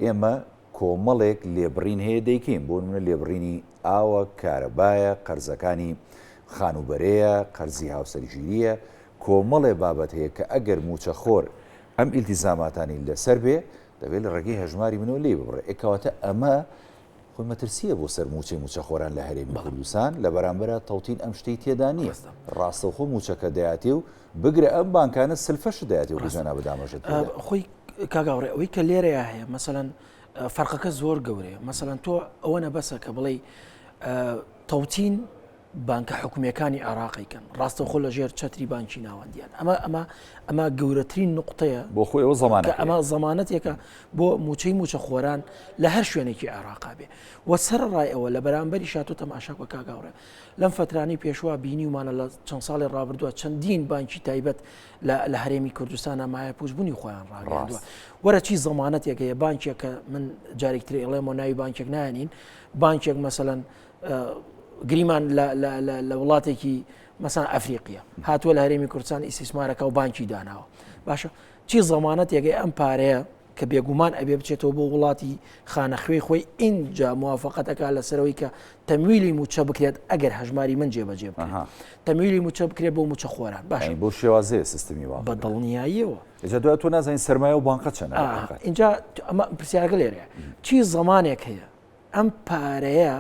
ئێمە کۆمەڵێک لێبڕین هەیە دەیکەین، بۆ نمونە لێبڕینی ئاوە، کارەبایە، قەرزەکانی خانووبەرەیە، قەرزی هاوسەرگیرییە، کۆمەڵێ بابەت هەیە کە ئەگەر مووچەخۆر ئەم ئیلتیزاماتانەی لەسەر بێ، دەبێ لە ڕێگەی هەژماری منەوە لێی ببڕێ. ئێ کەواتە ئەمە خۆی مەترسییە بۆ سەر مووچەی مووچەخۆران لە هەرێمی کوردستان، لە بەرامبەرا تەوتین ئەم شتەی تێدا نییە، ڕاستەوخۆ مووچەکە دەیاتێ و بگرە ئەم بانکانە سلفەشت دەیاتێ وەکو جەنابت ئاماژەت پێ دا. خۆی کاک هاوڕێ ئەوەی کە لێرەیا هەیە مەسەلەن فەرقەکە زۆر گەورەیە مەسەلەن تۆ ئەوە نەبەسە کە بڵێی تەوتین بانکە حکومیەکانی عێراقیکەن ڕاستەوخۆ لە ژێر چەتری بانکی ناوەندیان ئەمە ئەمە ئەمە گەورەترین نقطەیە بۆ خۆی ئەوە زەمانە ئەمە زەمانەتێکە بۆ موچەی موچە خۆران لە هەر شوێنێکی عێراقا بێ وە سەر ڕای ئەوە لە بەرامبەری شاتۆ تەماشا بە کاگاڕێ لەم فترانی پێشوا بینیومانە لە چەند ساڵی ڕابردووە چەندین بانکی تایبەت لە هەرێمی کوردستانە مایە پوشببوونی خۆیان ڕاگەاندووە وەرە چی زەمانەتێک هەیە بانکێک کە من جارێکتری ئەڵێمەوە ناوی بانکێک نانین بانکێک مەسەەن گریمان لە وڵاتێکی مەسان ئەفریقیە هاتووە لە هەرێمی کوردستان ئیسیسمارەکە و بانکی داناوە باشە چی زەمانەتێکەی ئەم پارەیە کە بێگومان ئەبێ بچێتەوە بۆ وڵاتی خانەخوێی خۆی ئینجا موافقەتەکە لەسەرەوەی کە تەمویلی موچە بکرێت ئەگەر هەژماری من جێبەجێ بکرێت تەمویلی موچە بکرێت بۆ موچە خۆران باش بۆ شێوازەیە سیستمی وا بە دڵنیاییەوە ئینجا دوای تۆ نازانین سەرمایە و بانقە چەنە ئینجا ئەمە پرسیارەکە لێرەیە چی زەمانێک هەیە ئەم پارەیە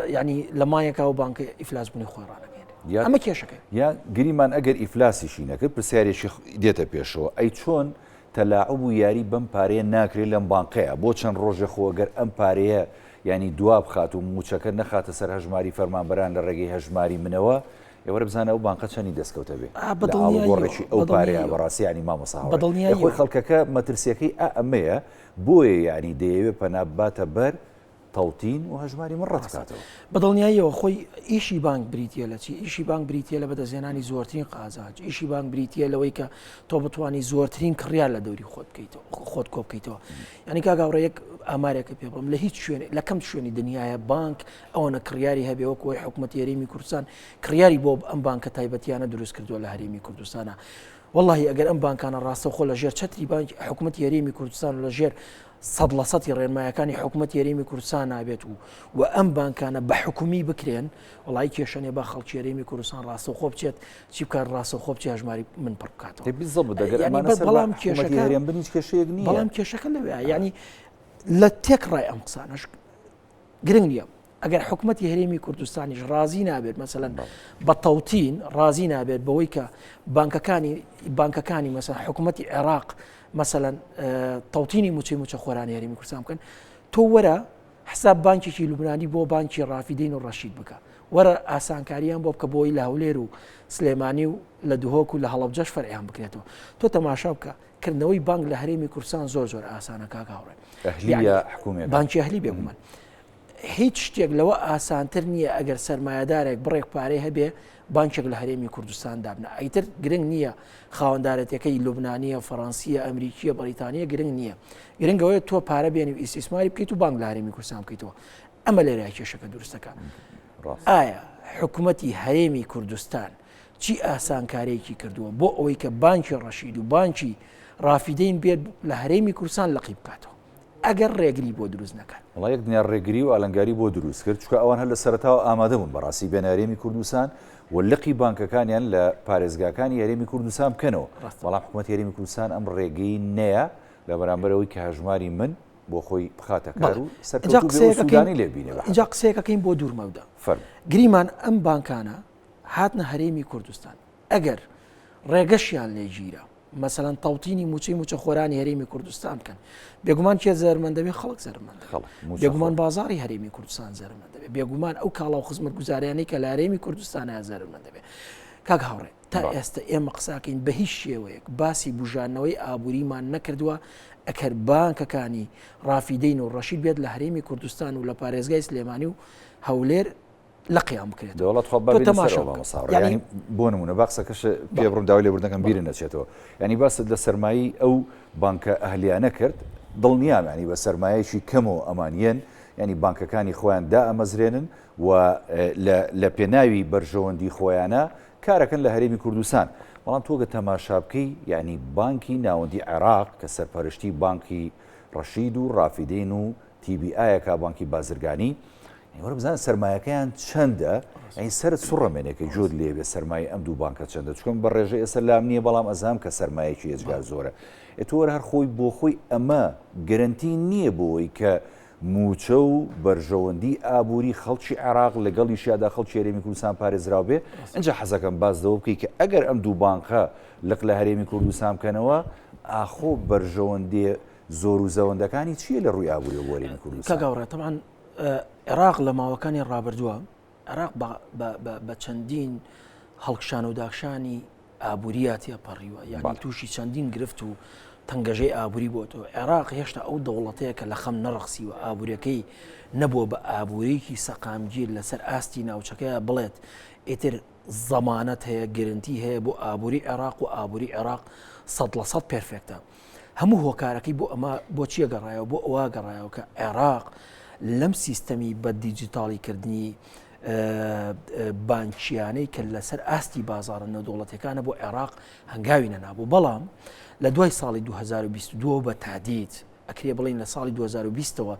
ینی لە مایەکە و بانکە ئیفلاس بوونی خۆی ڕانەگەێنێت ئەمە کێشەکە یا گریمان ئەگەر ئیفلاسیشی نەکرد پرسیارێکی دێتە پێشەوە ئەی چۆن تەلاعوب و یاری بەم پارەیە ناکرێت لەم بانقەیە بۆ چەند ڕۆژێ خۆ گەر ئەم پارەیە ینی دوا بخات و موچەکە نەخاتە سەر هەژماری فەرمانبەران لە ڕێگەی هەژماری منەوە ئێوەرە بزانە ئەو بانقە چەنی دەستکەوتە بێ بەدڵگۆڕێکی ئەو پارەیە بەڕاستی ینی مامۆسا بەدڵنیای خۆی خەڵکەکە مەترسیەکەی ئا ئەمەیە بۆیە یانی دەیەوێ پەنا بباتە بەر تەوتین و هەژماری من ڕەت بکاتەوە. بە دڵنیاییەوە خۆی ئیشی بانک بریتییە لە چی؟ ئیشی بانک بریتییە لە بەدەستهێنانی زۆرترین قازانج، ئیشی بانک بریتییە لەوەی کە تۆ بتوانی زۆرترین کڕیار لە دەوری خۆت بکەیتەوە خۆت کۆ بکەیتەوە. یانی کاک هاوڕێ یەک ئامارێکە پێ بڵێم لە هیچ شوێنێک لە کەم شوێنی دنیایە بانک ئەوەنە کڕیاری هەبێ وەکو ئەوەی حکوومەتی هەرێمی کوردستان کڕیاری بۆ ئەم بانکە تایبەتیانە دروست کردووە لە هەرێمی کوردستانە. وەڵاهی ئەگەر ئەم بانکانە ڕاستەوخۆ لە ژێر چەتری بانکی حکوومەتی هەرێمی کوردستان و لە ژێر سەد لە سەتی ڕێنمایەکانی حکوومەتی هەرێمی کوردستان نابێت و و ئەم بانکانە بە حکومی بکرێن وڵی کێشە نیە با خەڵکی هەرێمی کوردستان ڕاستەوخۆ بچێت چی بکات ڕاستەوخۆ بچێ هەژماری من پڕ بکاتەوە بەڵام کێشەکە هەرێم بن هیچ کێشەیەک نییە بەڵام کێشەکە لەوێ یعنی لە تێکڕای ئەم قسانەش گرنگ نییە. ئەگەر حکومەتی هەرێمی کوردستانیش ڕازی نابێت مەسەلەن بە تەوتین ڕازی نابێت بەوەی کە بانکەکانی بانکەکانی مەسەن حکوومەتی عێراق مەسەلەن تەوتینی موچەی موچە خۆرانی هەرێمی کوردستان بکەن تۆ وەرە حساب بانکێکی لوبنانی بۆ بانکی ڕافیدین و ڕەشید بکە وەرە ئاسانکاریان بۆ بکە بۆی لە هەولێر و سلێمانی و لە دهۆک و لە هەڵەبجەش فەرعیان بکرێتەوە تۆ تەماشا بکە کردنەوەی بانک لە هەرێمی کوردستان زۆر زۆر ئاسانە کاک هاوڕێ بانکی ئەهلی بێگومان هیچ شتێک لەوە ئاسانتر نییە ئەگەر سەرمایەدارێک بڕێک پارەی هەبێ بانکێک لە هەرێمی کوردستان دابنا ئیتر گرنگ نییە خاوەندارەتەکەی لوبنانیە فەڕەنسیە ئەمریکیە بەریتانیە گرنگ نییە گرنگەوەی تۆ پارە بێنی و ئیسیسماری بکەیت و بانک لە هەرێمی کوردستان بکەیتەوە ئەمە لێرە کێشەکە دروستەکە ئایا حکوومەتی هەرێمی کوردستان چی ئاسانکارێکی کردووە بۆ ئەوەی کە بانکی ڕەشید و بانکی ڕافیدەین بێت لە هەرێمی کوردستان لەقی بکاتەوە ئەگەر ڕێگری بۆ دروست نەکات. وەڵا یەک دنیا ڕێگری و ئالنگاری بۆ دروست کرد، چونکە ئەوان هەر لە سەرەتاوە ئامادە بوون بەڕاستی بێنە هەرێمی کوردستان و لقی بانکەکانیان لە پارێزگاکانی هەرێمی کوردستان بکەنەوە، بەڵام حکوومەتی هەرێمی کوردستان ئەم ڕێگەی نەیا لە بەرامبەر ئەوەی کە هەژماری من بۆ خۆی بخاتە کار و سەرکەوتوو بێ و سوودانی لێ بینێ بە ئینجا قسەیەکەکەین بۆ دوور مەودا. فەرموو. گریمان ئەم بانکانە هاتنە هەرێمی کوردستان، ئەگەر ڕێگەشیان لێ گیرا، مەسەلەن تەوتینی موچەی موچەخۆرانی هەرێمی کوردستان بکەن بێگومان کێ زەرمەند دەبێت خەڵک زەرمەند بێگومان بازاری هەرێمی کوردستان زەرمەند دەبێت بێگومان ئەو کاڵا و خزمەت گوزاریانەی کە لە هەرێمی کوردستان زەرمەند دەبێت کاک هاوڕێ تا ئێستا ئێمە قساکەین بە هیچ شێوەیەک باسی بژانەوەی ئابووریمان نەکردووە ئەکەر بانکەکانی ڕافیدەین و ڕەشید بێت لە هەرێمی کوردستان و لە پارێزگای سلێمانی و هەولێر لقیان بکرێت. دەوڵەت خوا با بێنە سەرەوە مامۆستا هاوڕێ یانی بۆ نمونە با قسەکەش پێ بڕم داوای لێبوردنەکەم بیرم نەچێتەوە یانی باست لە سەرمایەی ئەو بانکە ئەهلیانە کرد دڵنیام یانی بە سەرمایەکی کەمەوە ئەمان یەن یانی بانکەکانی خۆیان دائەمەزرێنن و لە پێناوی بەرژەوەندی خۆیانە کارەکەن لە هەرێمی کوردستان بەڵام تۆگە تەماشا بکەی یانی بانکی ناوەندی عێراق کە سەرپەرشتی بانکی ڕەشید و ڕافیدەین و تی بی ئایەکە بانکی بازرگانی وەرە بزانە سەرمایەکەیان چەندە ئەی سەرت سوڕەمێنێ کە جۆت لێ بێ سەرمایە ئەم دوو بانکە چەندە چکم بە ڕێژە ئێستا لام نییە بەڵام ئەزام کە سەرمایەکی ئێجگار زۆرە ئێ تۆ وەرە هەر خۆی بۆ خۆی ئەمە گرنتی نییە بۆی کە موچە و بەرژەوەندی ئابووری خەڵکی عێراق لەگەڵیشیادا خەڵکی هەرێمی کوردستان پارێزراو بێ ئینجا حەزەکەم باس لەوە بکەی کە ئەگەر ئەم دوو بانقە لق لە هەرێمی کوردستان بکەنەوە ئاخۆ بەرژەوەندێ زۆر و زەوەندەکانی چییە لە ڕووی ئابووریەوە بۆ هەرێمی کوردستان؟ کاک هاوڕێ تەبعەن عێراق لە ماوەکانی ڕابردووە عێراق بە چەندین هەڵکشان و داکشانی ئابووریە تێپەڕیوە یعنی تووشی چەندین گرفت و تەنگەژەی ئابووری بۆتەوە عێراق هێشتا ئەو دەوڵەتەیە کە لە خەم نەڕەخسیوە ئابووریەکەی نەبووە بە ئابووریکی سەقامگیر لەسەر ئاستی ناوچەکەی بڵێت ئیتر زەمانەت هەیە گرنتی هەیە بۆ ئابووری عێراق و ئابووری عێراق 100% perfect ە هەموو هۆکارەکەی بۆ ئەمە بۆ چیە گەڕایەوە بۆ ئەوە گەڕایەوە کە عێراق لەم سیستەمی بە دیجیتاڵی کردنی بانکیانەی کە لەسەر ئاستی بازارە نێودەوڵەتەکانە بۆ عێراق هەنگاوی نەنابوو بەڵام لە دوای ساڵی 2022 بە تادیت ئەکرێ بڵین لە ساڵی 2020ەوە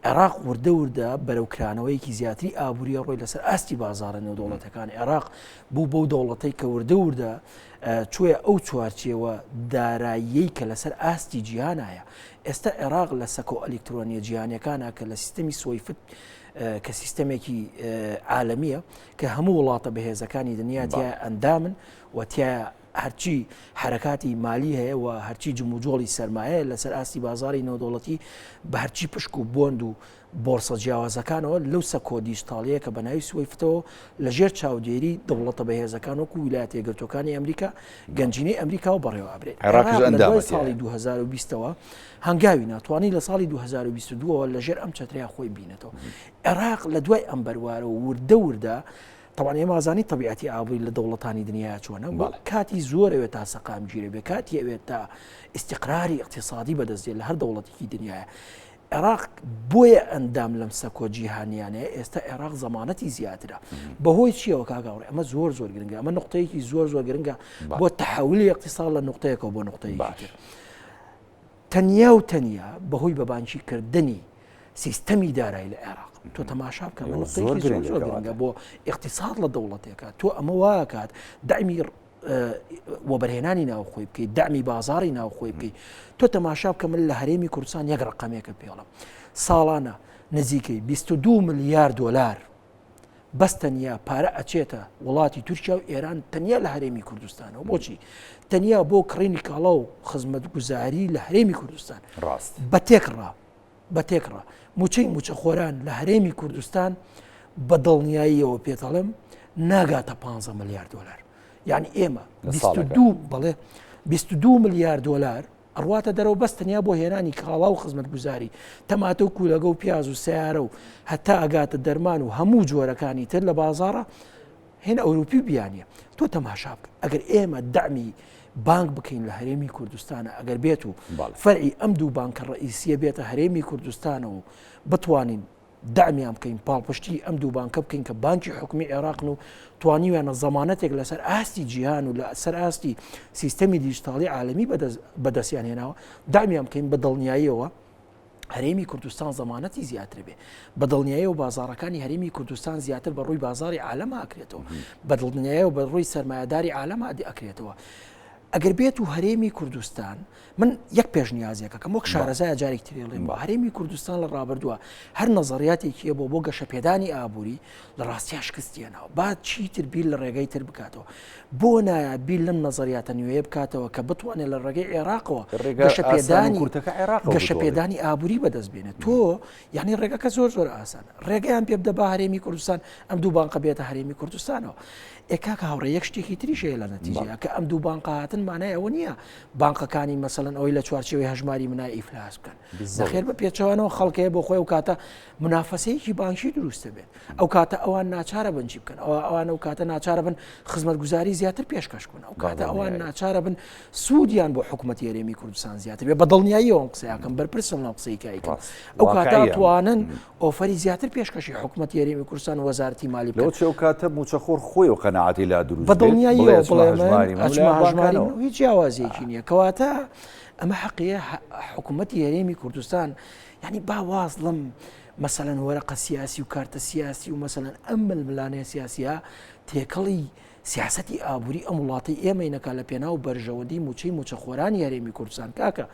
عێراق وردە وردە بەرەو کرانەوەیەکی زیاتری ئابووریە ڕۆی لەسەر ئاستی بازارە نێودەوڵەتەکان عێراق بوو بەو دەوڵەتەی کە وردە وردە چۆیە ئەو چوارچێوە داراییەی کە لەسەر ئاستی جیهانایە. ئێستا عێراق لە سەکۆ ئەلیکترۆنیە جیهانیەکانە کە لە سیستەمی سویفت کە سیستەمێکی عالەمیە کە هەموو وڵاتە بەهێزەکانی دنیا تیا ئەندامن و تیا هەرچی حرکاتی مالی هەیە و هەرچی جموجۆڵی سەرمایە لەسەر ئاستی بازاری نێودەوڵەتی بە هەرچی پشک و بۆند و بۆرسە جیاوازەکانەوە لەو سەکۆ دیجتاڵییە کە بە ناوی سویفتەوە لە ژێر چاودێری دەوڵەتە بەهێزەکان وەکو ویلایەتە یەکگرتووەکانی ئەمریکا، گەنجینەی ئەمریکاوە بەڕێوە ئەبرێت. عێراقیش عێراق لە دوای ئەندامەتی ساڵی هەیە. 2020 ەوە هەنگاوی نا، توانی لە ساڵی 2022 ەوە لە ژێر ئەم چەترەیا خۆی بینێتەوە. عێراق لە دوای ئەم بەروارەوە وردە وردە تەبعەن ئێمە ئەزانین تەبیعەتی ئابووری لە دەوڵەتانی دنیا چۆنە، بەڵێ. کاتی زۆر ئەوێت تا سەقامگیر بێ، کاتی ئەوێت تا ئیستیقراری ئیقتیسادی بەدەست دێت لە هەر دەوڵەتێکی دنیایە. عێراق بۆیە ئەندام لەم سەکۆ جیهانیانەیە ئێستا عێراق زەمانەتی زیاترە بەهۆی چیەوە کاگاڕێ ئەمە زۆر زۆر گرنگە ئەمە نقطەیەکی زۆر زۆر گرنگە بۆ تحولی اقتصاد لە نقطەیەکەوە بۆ نقطەیەکی تر تەنیا و تەنیا بەهۆی بە بانکی کردنی سیستەمی دارایی لە عێراق تۆ تەماشا بکە زۆر زۆر گرنگە بۆ اقتصاد لە دەوڵەتێکە تۆ ئەمە واکات دەمی وەبەرهێنانی ناوخۆی بکەیت دەعمی بازاری ناوخۆی بکەیت تۆ تەماشا بکە من لە هەرێمی کوردستان یەک ڕقەمێکە پێڵم ساڵانە. نزیکەی 22 ملیار دۆلار بەس تەنیا پارە ئەچێتە وڵاتی تورکیا و ئێران تەنیا لە هەرێمی کوردستانەوە بۆچی تەنیا بۆ کڕینی کاڵا و خزمەتگوزاری لە هەرێمی کوردستان ڕاست بە تێکڕا بە تێکڕا موچەی موچەخۆران لە هەرێمی کوردستان بە دڵنیاییەوە پێتەڵێم ناگاتە 15 ملیار دلار یعنی ئێمە 22 بەڵێ 22 ملیار دلار ئەڕواتە دەرەوە بەس تەنیا بۆ هێنانی کاڵا و خزمەتگوزاری، تەماتە و کولەگە و پیاز و سەیارە و هەتا ئەگاتە دەرمان و هەموو جۆرەکانی تر لە بازاڕا هێن ئەوروپی و بیانیە. تۆ تەماشا بکە ئەگەر ئێمە دەعمی بانک بکەین لە هەرێمی کوردستانە ئەگەر بێت و فەرعی ئەم دوو بانکە ڕئیسیە بێتە هەرێمی کوردستانەوە و بتوانین دەعمیان بکەین، پاڵپشتی ئەم دوو بانکە بکەین کە بانکی حکومی عێراقن و توانیویانە زەمانەتێک لەسەر ئاستی جیهان و لەسەر ئاستی سیستەمی دیجیتاڵی عالەمی بەدەستیان هێناوە، دەعمیان بکەین بە دڵنیاییەوە هەرێمی کوردستان زەمانەتی زیاتر بێ بە دڵنیایەوە بازاڕەکانی هەرێمی کوردستان زیاتر بە ڕووی بازاری عالەم ئاکرێتەوە بە دڵنیایەوە بە ڕووی سەرمایەداری عالەم ئەکرێتەوە ئەگەر بێت و هەرێمی کوردستان من یەک پێشنیازێکەکەم وەک شارەزایە جارێک تری ڵێم بۆ هەرێمی کوردستان لە ڕابردووە هەر نەزەریاتێکی بۆ بۆ گەشەپێدانی ئابووری لە ڕاستیا شکستیەنەوە با چیتر بیر لە ڕێگەی تر بکاتەوە بۆ نایە بیر لەم نەزەریاتە نوێیە بکاتەوە کە بتوانێت لە ڕێگەی عێراقەوە گەشەپێدانی گەشەپێدانی ئابووری بەدەست بێنێت تۆ یعنی ڕێگەکە زۆر زۆر ئاسانە ڕێگەیان پێ بدە با هەرێمی کوردستان ئەم دوو بانقە بێتە هەرێمی کوردستانەوە ئێ کاکە هاوڕێ یەک شتێکی تریش هەیە لە نەتیجەیە کە ئەم دوو بانقە هاتن مانای ئەوە نییە بانقەکانی مەسەلەن ئەوەی لە چوارچێوەی هەژماری منا ئیفلاس بکەن نەخێر بە پێچەوانەوە خەڵکەیە بۆ خۆی ئەو کاتە منافەسەیەکی بانکی دروستە بێت ئەو کاتە ئەوان ناچارە بن چی بکەن ئەوە ئەوان ئەو کاتە ناچارە بن خزمەتگوزاری زیاتر پێشکەش بکەن ئەو کاتە ئەوان ناچارە بن سوودیان بۆ حکوومەتی هەرێمی کوردستان زیاتر بێ بە دڵنیاییەوە ئەم قسەیەکەم بەرپرسم لەم قسەی کایکم ئەو کاتە توانن ئۆفەری زیاتر پێشکەشی حکومەتی هەرێمی کوردستان و وەزارەتی مالی بکەن. لەوە چێ ئەو کاتە مووچەخۆر خۆی ئەو قەناعەتی لا دروست بێت، بەدڵنیاییەوە بڵێ من ئەچمە هەژماری من و هیچ جیاوازییەکی نییە. کەواتە ئەمە حەقیە حکومەتی هەرێمی کوردستان یانی با واز لەم مەسەلەن وەرەقە سیاسی و کارتە سیاسی و مەسەلەن ئەم ململانێ سیاسیە تێکەڵی سیاسەتی ئابووری ئەم وڵاتەی ئێمەی نەکا لە پێناو بەرژەوەندی مووچەی مووچەخۆرانی هەرێمی کوردستان کاکە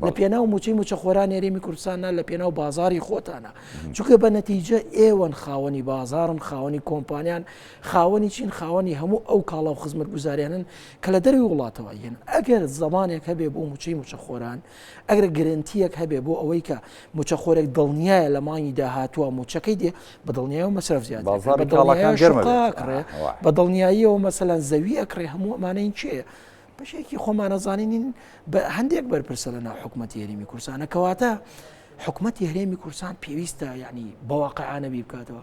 لە پێناو مووچەی مووچەخۆرانی هەرێمی کوردستان نا لە پێناو بازاری خۆتانە چونکە بە نەتیجە ئێوەن خاوەنی بازارن خاوەنی کۆمپانیان خاوەنی چین خاوەنی هەموو ئەو کاڵا و خزمەتگوزاریانن کە لە دەروی وڵاتەوە یەن ئەگەر زمانێک هەبێ بۆ مووچەی مووچەخۆران ئەگەر گرنتیەک هەبێ بۆ ئەوەی کە مووچەخۆرێک دڵنیایە لە مانگی داهاتووە مووچەکەی دێ بە دڵنیایەوە مەسرەف زیاد بازاڕی کاڵاکان گەرمە ئەکڕێ بە دڵنیاییەوە مەسەلەن زەوی ئەکڕێ هەموو ئەمانەی کێیە بەشێکی خۆمانەزانینین بە هەندێک بەرپرسە لە ناو حکوومەتی هەرێمی کوردستانە کەواتە حکوومەتی هەرێمی کوردستان پێویستە یعنی بەواقعانە بیر بکاتەوە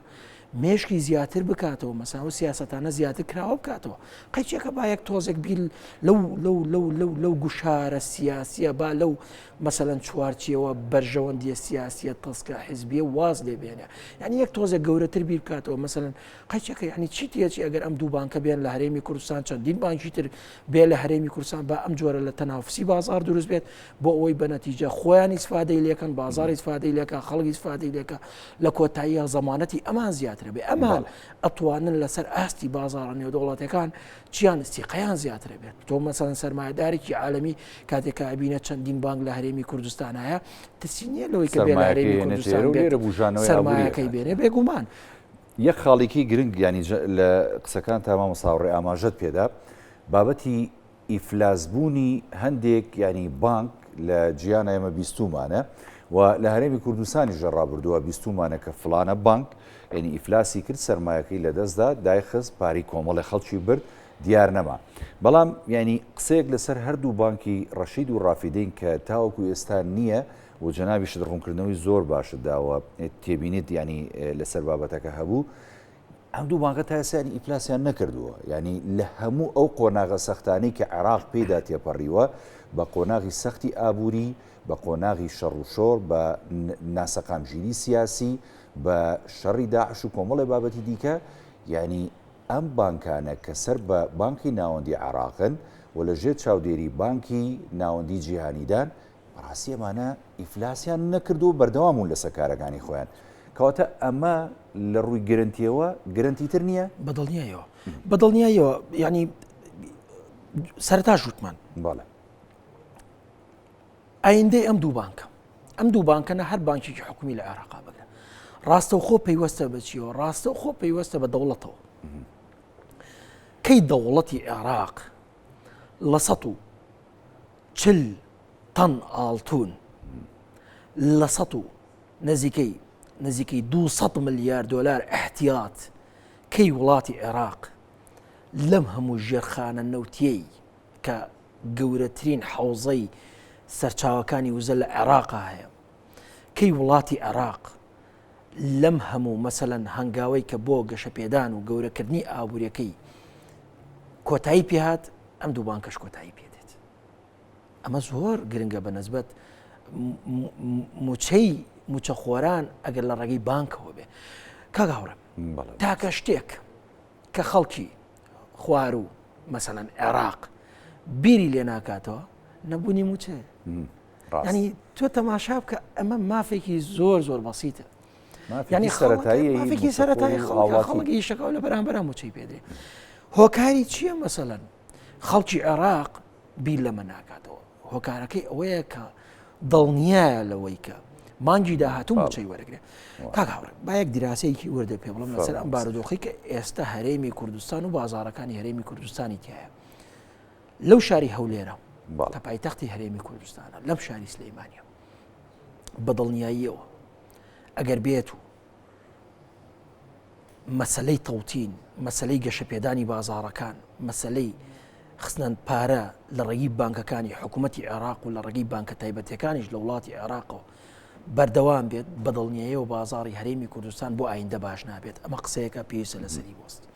مێشکی زیاتر بکاتەوە مەسا و سیاستانە زیاتر کراوە بکاتەوە قەیچێکە با یەک تۆزێک بیل لەو لەو لەو لەو لەو گوشارە سیاسیە با لەو مەسەلەن چوارچێوە بەرژەوەندیە سیاسیە تەسکە حزبیە واز لێ بێنێ یعنی یەک تۆزێک گەورەتر بیر بکاتەوە مەسەلەن قەیچێکە یعنی چی تێچی ئەگەر ئەم دوو بانکە بێن لە هەرێمی کوردستان چەندین بانکی تر بێ لە هەرێمی کوردستان با ئەم جۆرە لە تەنافسی بازار دروست بێت بۆ ئەوەی بە نەتیجە خۆیان ئیسفادەی لێکەن بازار ئیسفادەی لێکە خەڵک ئیسفادەی لێکە لە کۆتاییە زەمانەتی ئەمان زیاترە بێ ئەمان ئەتوانن لەسەر ئاستی بازاڕە نێودەوڵەتەکان چیان سیقەیان زیاترە بێت تۆ مەسەلەن سەرمایەدارێکی عالەمی کاتێک کە ئەبینە چەندین بانک لە هەرێمی کوردستان هەیە ترسی نییە لەوەی کە بێ لە هەرێمی کوردستان بێت سەرمایەکەی بێنێ بێگومان. یەک خاڵیکی گرنگ یانی لە قسەکان تا مامۆستا هاوڕێ ئاماژەت پێدا بابەتی ئیفلاسبوونی هەندێک یانی بانک لە جیهانا ئێمە بیستوومانە و لە هەرێمی کوردستانیش لە ڕابردووە بیستوومانە کە فڵانە بانک یانی ئیفلاسی کرد سەرمایەکەی لەدەستدا دایخست پارەی کۆمەڵی خەڵکی برد دیار نەما بەڵام یانی قسەیەک لەسەر هەردوو بانکی ڕەشید و ڕافیدەین کە تاوەکو ئێستا نییە و جەنابیشت ڕوونکردنەوەی زۆر باشت داوە تێبینیت ینی لەسەر بابەتەکە هەبوو ئەم دوو بانکە تا ئێستا یانی ئیفلاسیان نەکردووە، یانی لە هەموو ئەو قۆناغە سەختانەی کە عێراق پێیدا تێپەڕیوە، بە قۆناغی سەختی ئابووری، بە قۆناغی شەڕ و شۆڕ، بە ناسەقامگیری سیاسی، بە شەڕی داعش و کۆمەڵێ بابەتی دیکە، یانی ئەم بانکانە کە سەر بە بانکی ناوەندی عێراقن و لە ژێر چاودێری بانکی ناوەندی جیهانیدان، بەڕاستی ئەمانە ئیفلاسیان نەکردووە و بەردەوام بوون لەسەر کارەکانی خۆیان. کەواتە ئەمە لە ڕووی گرنتیەوە گرنتی تر نییە؟ بەدڵنیایەوە بەدڵنیایەوە یعنی سەرتا ژوتمان بەڵێ ئایندەی ئەم دوو بانکە ئەم دوو بانکەنە هەر بانکێکی حکومی لە عێراقا بگرە. ڕاستەوخۆ پەیوەستە بە چیەوە؟ ڕاستەوخۆ پەیوەستە بە دەوڵەتەوە. کەی دەوڵەتی عێراق لە 140 تەن ئاڵتون لە سەد و نزیکەی نزیکەی 200 ملیار دۆلار احتیاط کەی وڵاتی عێراق لەم هەموو ژێرخانە نەوتیەی کە گەورەترین حەوزەی سەرچاوەکانی وزە لە عێراقا هەیە کەی وڵاتی عێراق لەم هەموو مەسەلەن هەنگاوەی کە بۆ گەشەپێدان و گەورەکردنی ئابووریەکەی کۆتایی پێهات ئەم دوو بانکەش کۆتایی پێدێت ئەمە زۆر گرنگە بە نسبەت موچەی موچەخۆران ئەگەر لە ڕێگەی بانکەوە بێ کاک هاوڕێم تاکە شتێک کە خەڵکی خوارو مەسەلەن عێراق بیری لێ ناکاتەوە نەبوونی موچەیە ینی تۆ تەماشا بکە ئەمە مافێکی زۆر زۆر بەسیتە ینی سەرەتایی مافێکی سەرەتایی خەڵکی شەکەوە لە بەرامبەر موچەی پێدرێ هۆکاری چییە مەسەلەن خەڵکی عێراق بیر لەمە ناکاتەوە هۆکارەکەی ئەوەیە کە دڵنیایە لەوەی کە مانگی داهاتوو موچەی وەرەگرێ کاک هاوڕێ با یەک دیراسەیەکی وردە پێ بڵم لەسەر ئەم بارودۆخی کە ئێستا هەرێمی کوردستان و بازارەکانی هەرێمی کوردستانی تایە لەو شاری هەولێرە کە پایتەختی هەرێمی کوردستانە لەم شاری سلەیمانە بە دڵنیاییەوە ئەگەر بێت و مەسەلەی تەوتین، مەسەلەی گەشەپێدانی بازاڕەکان، مەسەلەی خستنە پارە لە ڕێگەی بانکەکانی حکوومەتی عێراق و لە ڕێگەی بانکە تایبەتیەکانیش لە وڵاتی عێراقەوە بەردەوام بێت، بە دڵنیاییەوە بازاڕی هەرێمی کوردستان بۆ ئایندە باش نابێت. ئەمە قسەیەکە پێویستە لەسەری بوەستین.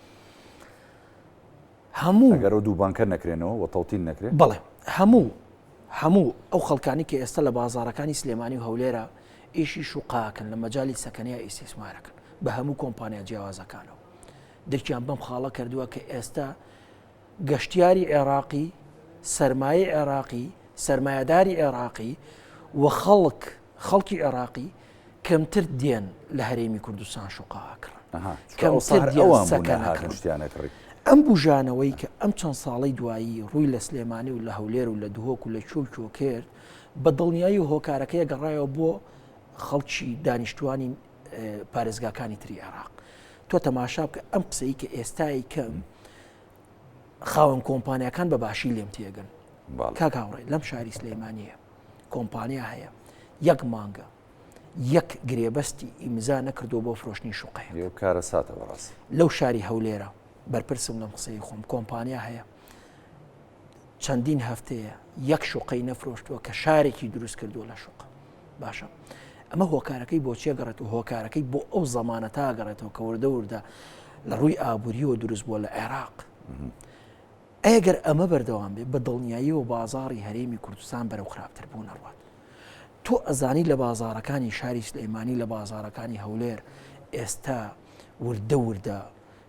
هەموو ئەگەر ئەو دوو بانکە نەکرێنەوە و تەوتین نەکرێ؟ بەڵێ هەموو هەموو ئەو خەڵکانی کە ئێستا لە بازاڕەکانی سلێمانی و هەولێرە ئیشی شوقاکەن لە مەجالی سەکەنەیە ئیسیسمارەکەن بە هەموو کۆمپانیا جیاوازەکانەوە درکیان بەم خاڵە کردووە کە ئێستا گەشتیاری عێراقی سەرمایە عێراقی سەرمایەداری عێراقی و خەڵک خەڵکی عێراقی کەمتر دێن لە هەرێمی کوردستان شوقا ئەکڕن کەمتر دێن سەکەن ئەکڕن. ئەم بوژانەوەی کە ئەم چەند ساڵەی دوایی ڕووی لە سلێمانی و لە هەولێر و لە دهۆک و لە کوێ و کوێ کرد بە دڵنیایی هۆکارەکەی گەڕایەوە بۆ خەڵکی دانیشتوانی پارێزگاکانی تری عێراق تۆ تەماشا بکە ئەم قسەی کە ئێستای کەم خاوەن کۆمپانیاکان بە باشی لێم تێگەن کاک هاوڕێ لەم شاری سلەیمانیە کۆمپانیا هەیە یەک مانگە یەک گرێبەستی ئیمزا نەکردووە بۆ فرۆشتنی شوقەیەک. یەو کارەساتە بەڕاستی. لەو شاری هەولێرە بەرپرسم لەم قسەی خۆم کۆمپانیا هەیە چەندین هەفتەیە یەک شوقەی نەفرۆشتووە کە شارێکی دروست کردووە لە شوقە باشە ئەمە هۆکارەکەی بۆ چێ گەڕێت و هۆکارەکەی بۆ ئەو زەمانە تا گەڕێتەوە کە وردە وردە لە ڕووی ئابووریەوە دروست بووە لە عێراق ئەگەر ئەمە بەردەوام بێ بە دڵنیاییەوە بازاڕی هەرێمی کوردستان بەرەو خراپتر بوون ئەڕوات. تۆ ئەزانی لە بازاڕەکانی شاری سلەیمانی لە بازاڕەکانی هەولێر ئێستا وردە وردە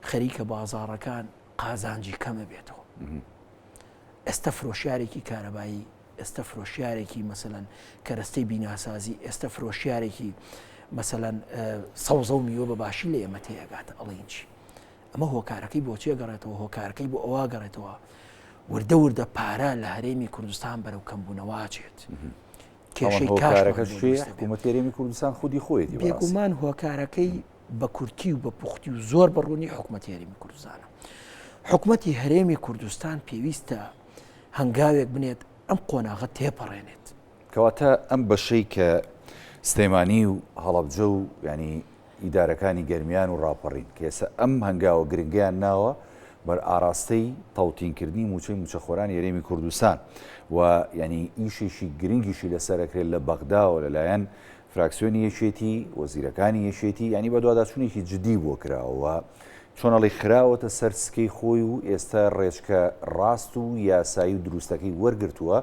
خەریکە بازاڕەکان قازانجی کەمە بێتەوە. ئێستا فرۆشیارێکی کارەبایی ئێستا فرۆشیارێکی مەسەلەن کەرەستەی بیناسازی ئێستا فرۆشیارێکی مەسەلەن سەوزە و میوە بە باشی لە ئێمە تێگات ئەڵێن چی ئەمە هۆکارەکەی بۆ چێ گەڕێتەوە هۆکارەکەی بۆ ئەوە گەڕێتەوە وردە وردە پارە لە هەرێمی کوردستان بەرەو کەمبوونەوە ئەچێت. کێشەی کاشەکەش حکوومەت هەرێمی کوردستان خودی خۆیەتی بێگومان هۆکارەکەی بە کورتی و بە پوختی و زۆر بە ڕوونی حکوومەتی هەرێمی کوردستانە. حکوومەتی هەرێمی کوردستان پێویستە هەنگاوێک بنێت ئەم قۆناغە تێپەڕێنێت. کەواتە ئەم بەشەی کە سلێمانی و هەڵەبجە و ینی ئیدارەکانی گەرمیان و ڕاپەڕین کە ئێستا ئەم هەنگاوە گرنگەیان ناوە بەر ئاراستەی تەوتینکردنی مووچەی مووچەخۆرانی هەرێمی کوردستان و یعنی ئیشێکی گرنگیشی لەسەر ئەکرێت لە بەغداوە لەلایەن فراکسیۆنی یەکێتی وەزیرەکانی یەکێتی یعنی بەدواداچوونێکی جدی بۆ کراوە چۆن ئەڵێی خراوەتە سەر سکەی خۆی و ئێستا ڕێچکە ڕاست و یاسایی و دروستەکەی وەرگرتووە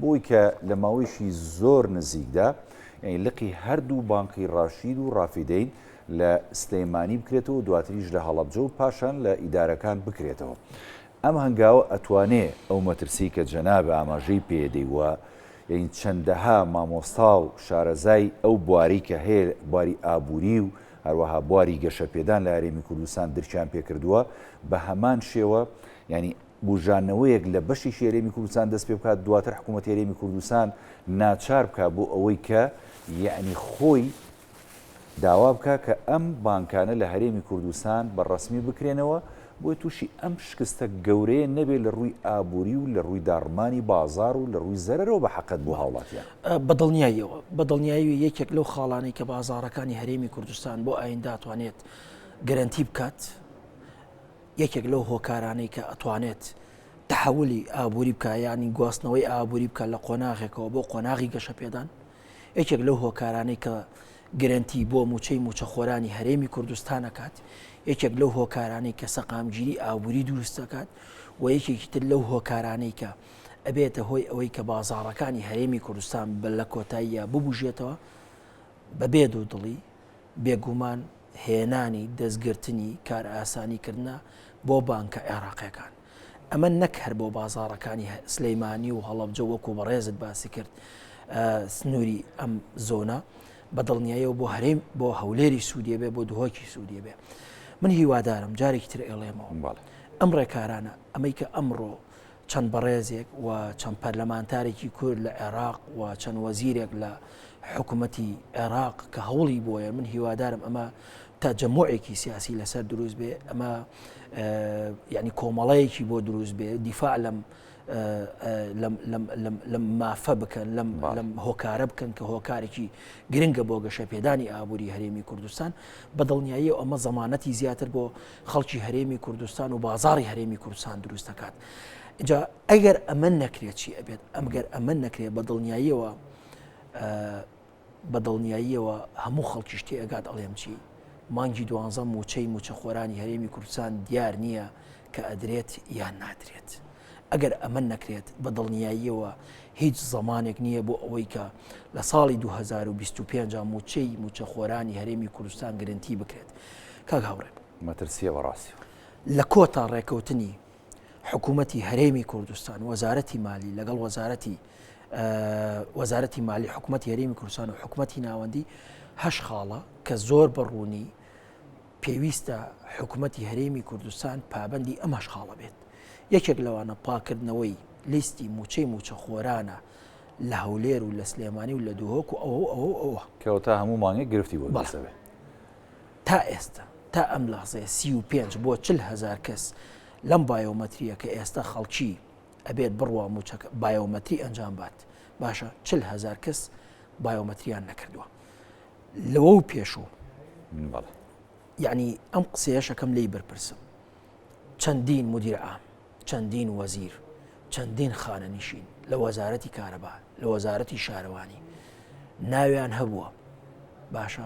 بۆی کە لە ماوەیەکی زۆر نزیکدا یانی لقی هەردوو بانقی ڕاشید و ڕافیدەین لە سلێمانی بکرێتەوە و دواتریش لە هەڵەبجە و پاشان لە ئیدارەکان بکرێتەوە. ئەم هەنگاوە ئەتوانێ ئەو مەترسی کە جەنابت ئاماژەی پێدەی و یانی چەندەها مامۆستا و شارەزای ئەو بوارەی کە هەیە بواری ئابووری و هەروەها بواری گەشەپێدان لە هەرێمی کوردستان درکیان پێکردووە بە هەمان شێوە یانی بوژانەوەیەک لە بەشێکی هەرێمی کوردستان دەست پێ بکات دواتر حکوومەتی هەرێمی کوردستان ناچار بکات بۆ ئەوەی کە یەعنی خۆی. داوا بکا کە ئەم بانکانە لە هەرێمی کوردستان بە ڕەسمی بکرێنەوە بۆی تووشی ئەم شکستە گەورەیە نەبێ لە ڕووی ئابووری و لە ڕووی داڕمانی بازاڕ و لە ڕووی زەرەرەوە بە حەقت بۆ هاوڵاتیان. بە دڵنیاییەوە، بە دڵنیاییەوە یەکێک لەو خاڵانەی کە بازاڕەکانی هەرێمی کوردستان بۆ ئایندە ئەتوانێت گەرەنتی بکات، یەکێک لەو هۆکارانەی کە ئەتوانێت تەحەولی ئابووری بکا یانی گواستنەوەی ئابووری بکات لە قۆناغێکەوە بۆ قۆناغی گەشەپێدان، یەکێک لەو هۆکارانەی کە گرەنتی بۆ مووچەی مووچەخۆرانی هەرێمی کوردستان ئەکات، یەکێک لەو هۆکارانەی کە سەقامگیری ئابووری دروست دەکات و یەکێکی تر لەو هۆکارانەی کە ئەبێتە هۆی ئەوەی کە بازاڕەکانی هەرێمی کوردستان بە لە کۆتاییە ببوژێتەوە بەبێ دوودڵی بێگومان هێنانی دەستگرتنی کارئاسانی کردنە بۆ بانکە عێراقیەکان. ئەمە نەک هەر بۆ بازاڕەکانی سلەیمانی و هەڵەبجە وەکو بەڕێزت باسی کرد سنووری ئەم زۆنە بە دڵنیایەوە بۆ هەرێم بۆ هەولێری سوودیە بێ بۆ دهۆکی سوودیە بێ من هیوادارم جارێکی تر ئێڵێمەوە ئەم ڕێکارانە ئەمەی کە ئەمڕۆ چەند بەڕێزێک و چەند پەرلەمانتارێکی کورد لە عێراق و چەند وەزیرێک لە حکوومەتی عێراق کە هەوڵی بۆیە من هیوادارم ئەمە تەجەموعێکی سیاسی لەسەر دروست بێ ئەمە یعنی کۆمەڵەیەکی بۆ دروست بێ دیفاع لەم لەم مافە بکەن لەم لەم هۆکارە بکەن کە هۆکارێکی گرنگە بۆ گەشە پێدانی ئابووری هەرێمی کوردستان بە دڵنیایی و ئەمە زەمانەتی زیاتر بۆ خەڵکی هەرێمی کوردستان و بازاری هەرێمی کوردستان دروست دەکات جا ئەگەر ئەمە نەکرێت چی ئەبێت ئەمگەر ئەمە نەکرێت بە دڵنیاییەوە بە دڵنیاییەوە هەموو خەڵکیش تێئەگات ئەڵێم چی، مانگی دوانزە مووچەی مووچەخۆرانی هەرێمی کوردستان دیار نییە کە ئەدرێت یان نادرێت. ئەگەر ئەمە نەکرێت بە دڵنیاییەوە هیچ زەمانێک نییە بۆ ئەوەی کە لە ساڵی 2025 مووچەی مووچەخۆرانی هەرێمی کوردستان گرنتی بکرێت. کاک هاوڕێ. مەترسییە بەڕاستی. لە کۆتا ڕێکەوتنی حکوومەتی هەرێمی کوردستان، وەزارەتی مالی لەگەڵ وەزارەتی وەزارەتی مالی حکوومەتی هەرێمی کوردستان و حکوومەتی ناوەندی هەش خاڵە کە زۆر بە ڕوونی پێویستە حکوومەتی هەرێمی کوردستان پابندی ئەم هەش خاڵە بێت یەکێک لەوانە پاکردنەوەی لیستی موچەی موچەخۆرانە لە هەولێر و لە سلێمانی و لە دهۆک و ئەوە ئەوە ئەوە کەوتا هەموو مانگێک گرفتی بۆ دەسەوێ تا ئێستا تا ئەم لەحزەیە 35 بۆ 40 هزار کەس لەم بایۆمەتریە کە ئێستا خەڵکی ئەبێت بڕوا موچەکە بایۆمەتری ئەنجام بات باشە 40 هزار کەس بایۆمەتریان نەکردووە لەوە و پێشوو یعنی ئەم قسەیەشەکەم لی بەرپرسم چەندین مدیر عام چەندین وەزیر چەندین خانەنشین لە وەزارەتی کارەبا لە وەزارەتی شارەوانی ناویان هەبووە باشە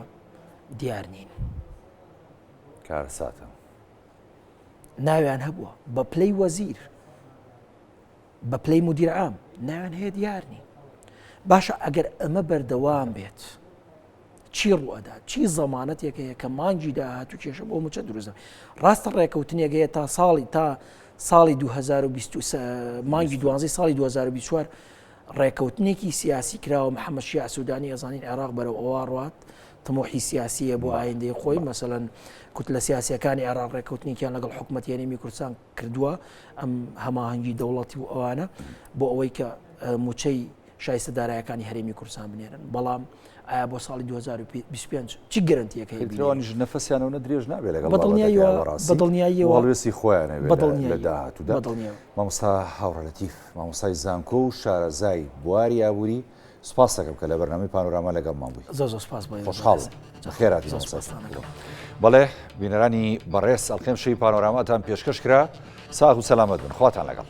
دیار نین کارساتە ناویان هەبووە بە پلەی وەزیر بە پلەی مدیر عام ناویان هەیە دیار نین باشە ئەگەر ئەمە بەردەوام بێت چی ڕوئەدا چی زەمانەتێک هەیە کە مانگی داهاتوو کێشە بۆ موچە دروست ڕاستە ڕێکەوتنێک هەیە تا ساڵی تا ساڵی 2020 مانگی دوانزەی ساڵی 2024 ڕێکەوتنێکی سیاسی کراوە محەممەد شیاع سوودانی ئەزانین عێراق بەرەو ئەوە ڕات تموحی سیاسیە بۆ ئایندەی خۆی مەسەلەن کوتلە سیاسیەکانی عێراق ڕێکەوتنێکیان لەگەڵ حکوومەتی هەرێمی کوردستان کردووە ئەم هەماهەنگی دەوڵەتی و ئەوانە بۆ ئەوەی کە موچەی شایستە دارایەکانی هەرێمی کوردستان بنێرن بەڵام ئایا بۆ ساڵی 2025 چی گەرەنتیەک هەیە ئەوانیش نەفەسیانەوە نە درێژ نابێت لەگەڵ بەدڵنیاییەوە هەڵوێستی خۆیان لە داهاتوودا مامۆستا هاوڕێ لەتیف مامۆستای زانکۆ و شارەزای بواری ئابووری سپاس دەکەم کە لە بەرنامەی پانۆراما لەگەڵمان بووی. زۆر زۆر سپاس بۆ خۆشحاڵم. بەخێرهاتی مامۆستا. بەڵێ بینەرانی بەڕێز ئەڵقەی ئەمشەوی پانۆراماتان پێشکەش کرا. ساغ و سەلامەت بن. خواتان لەگەڵ.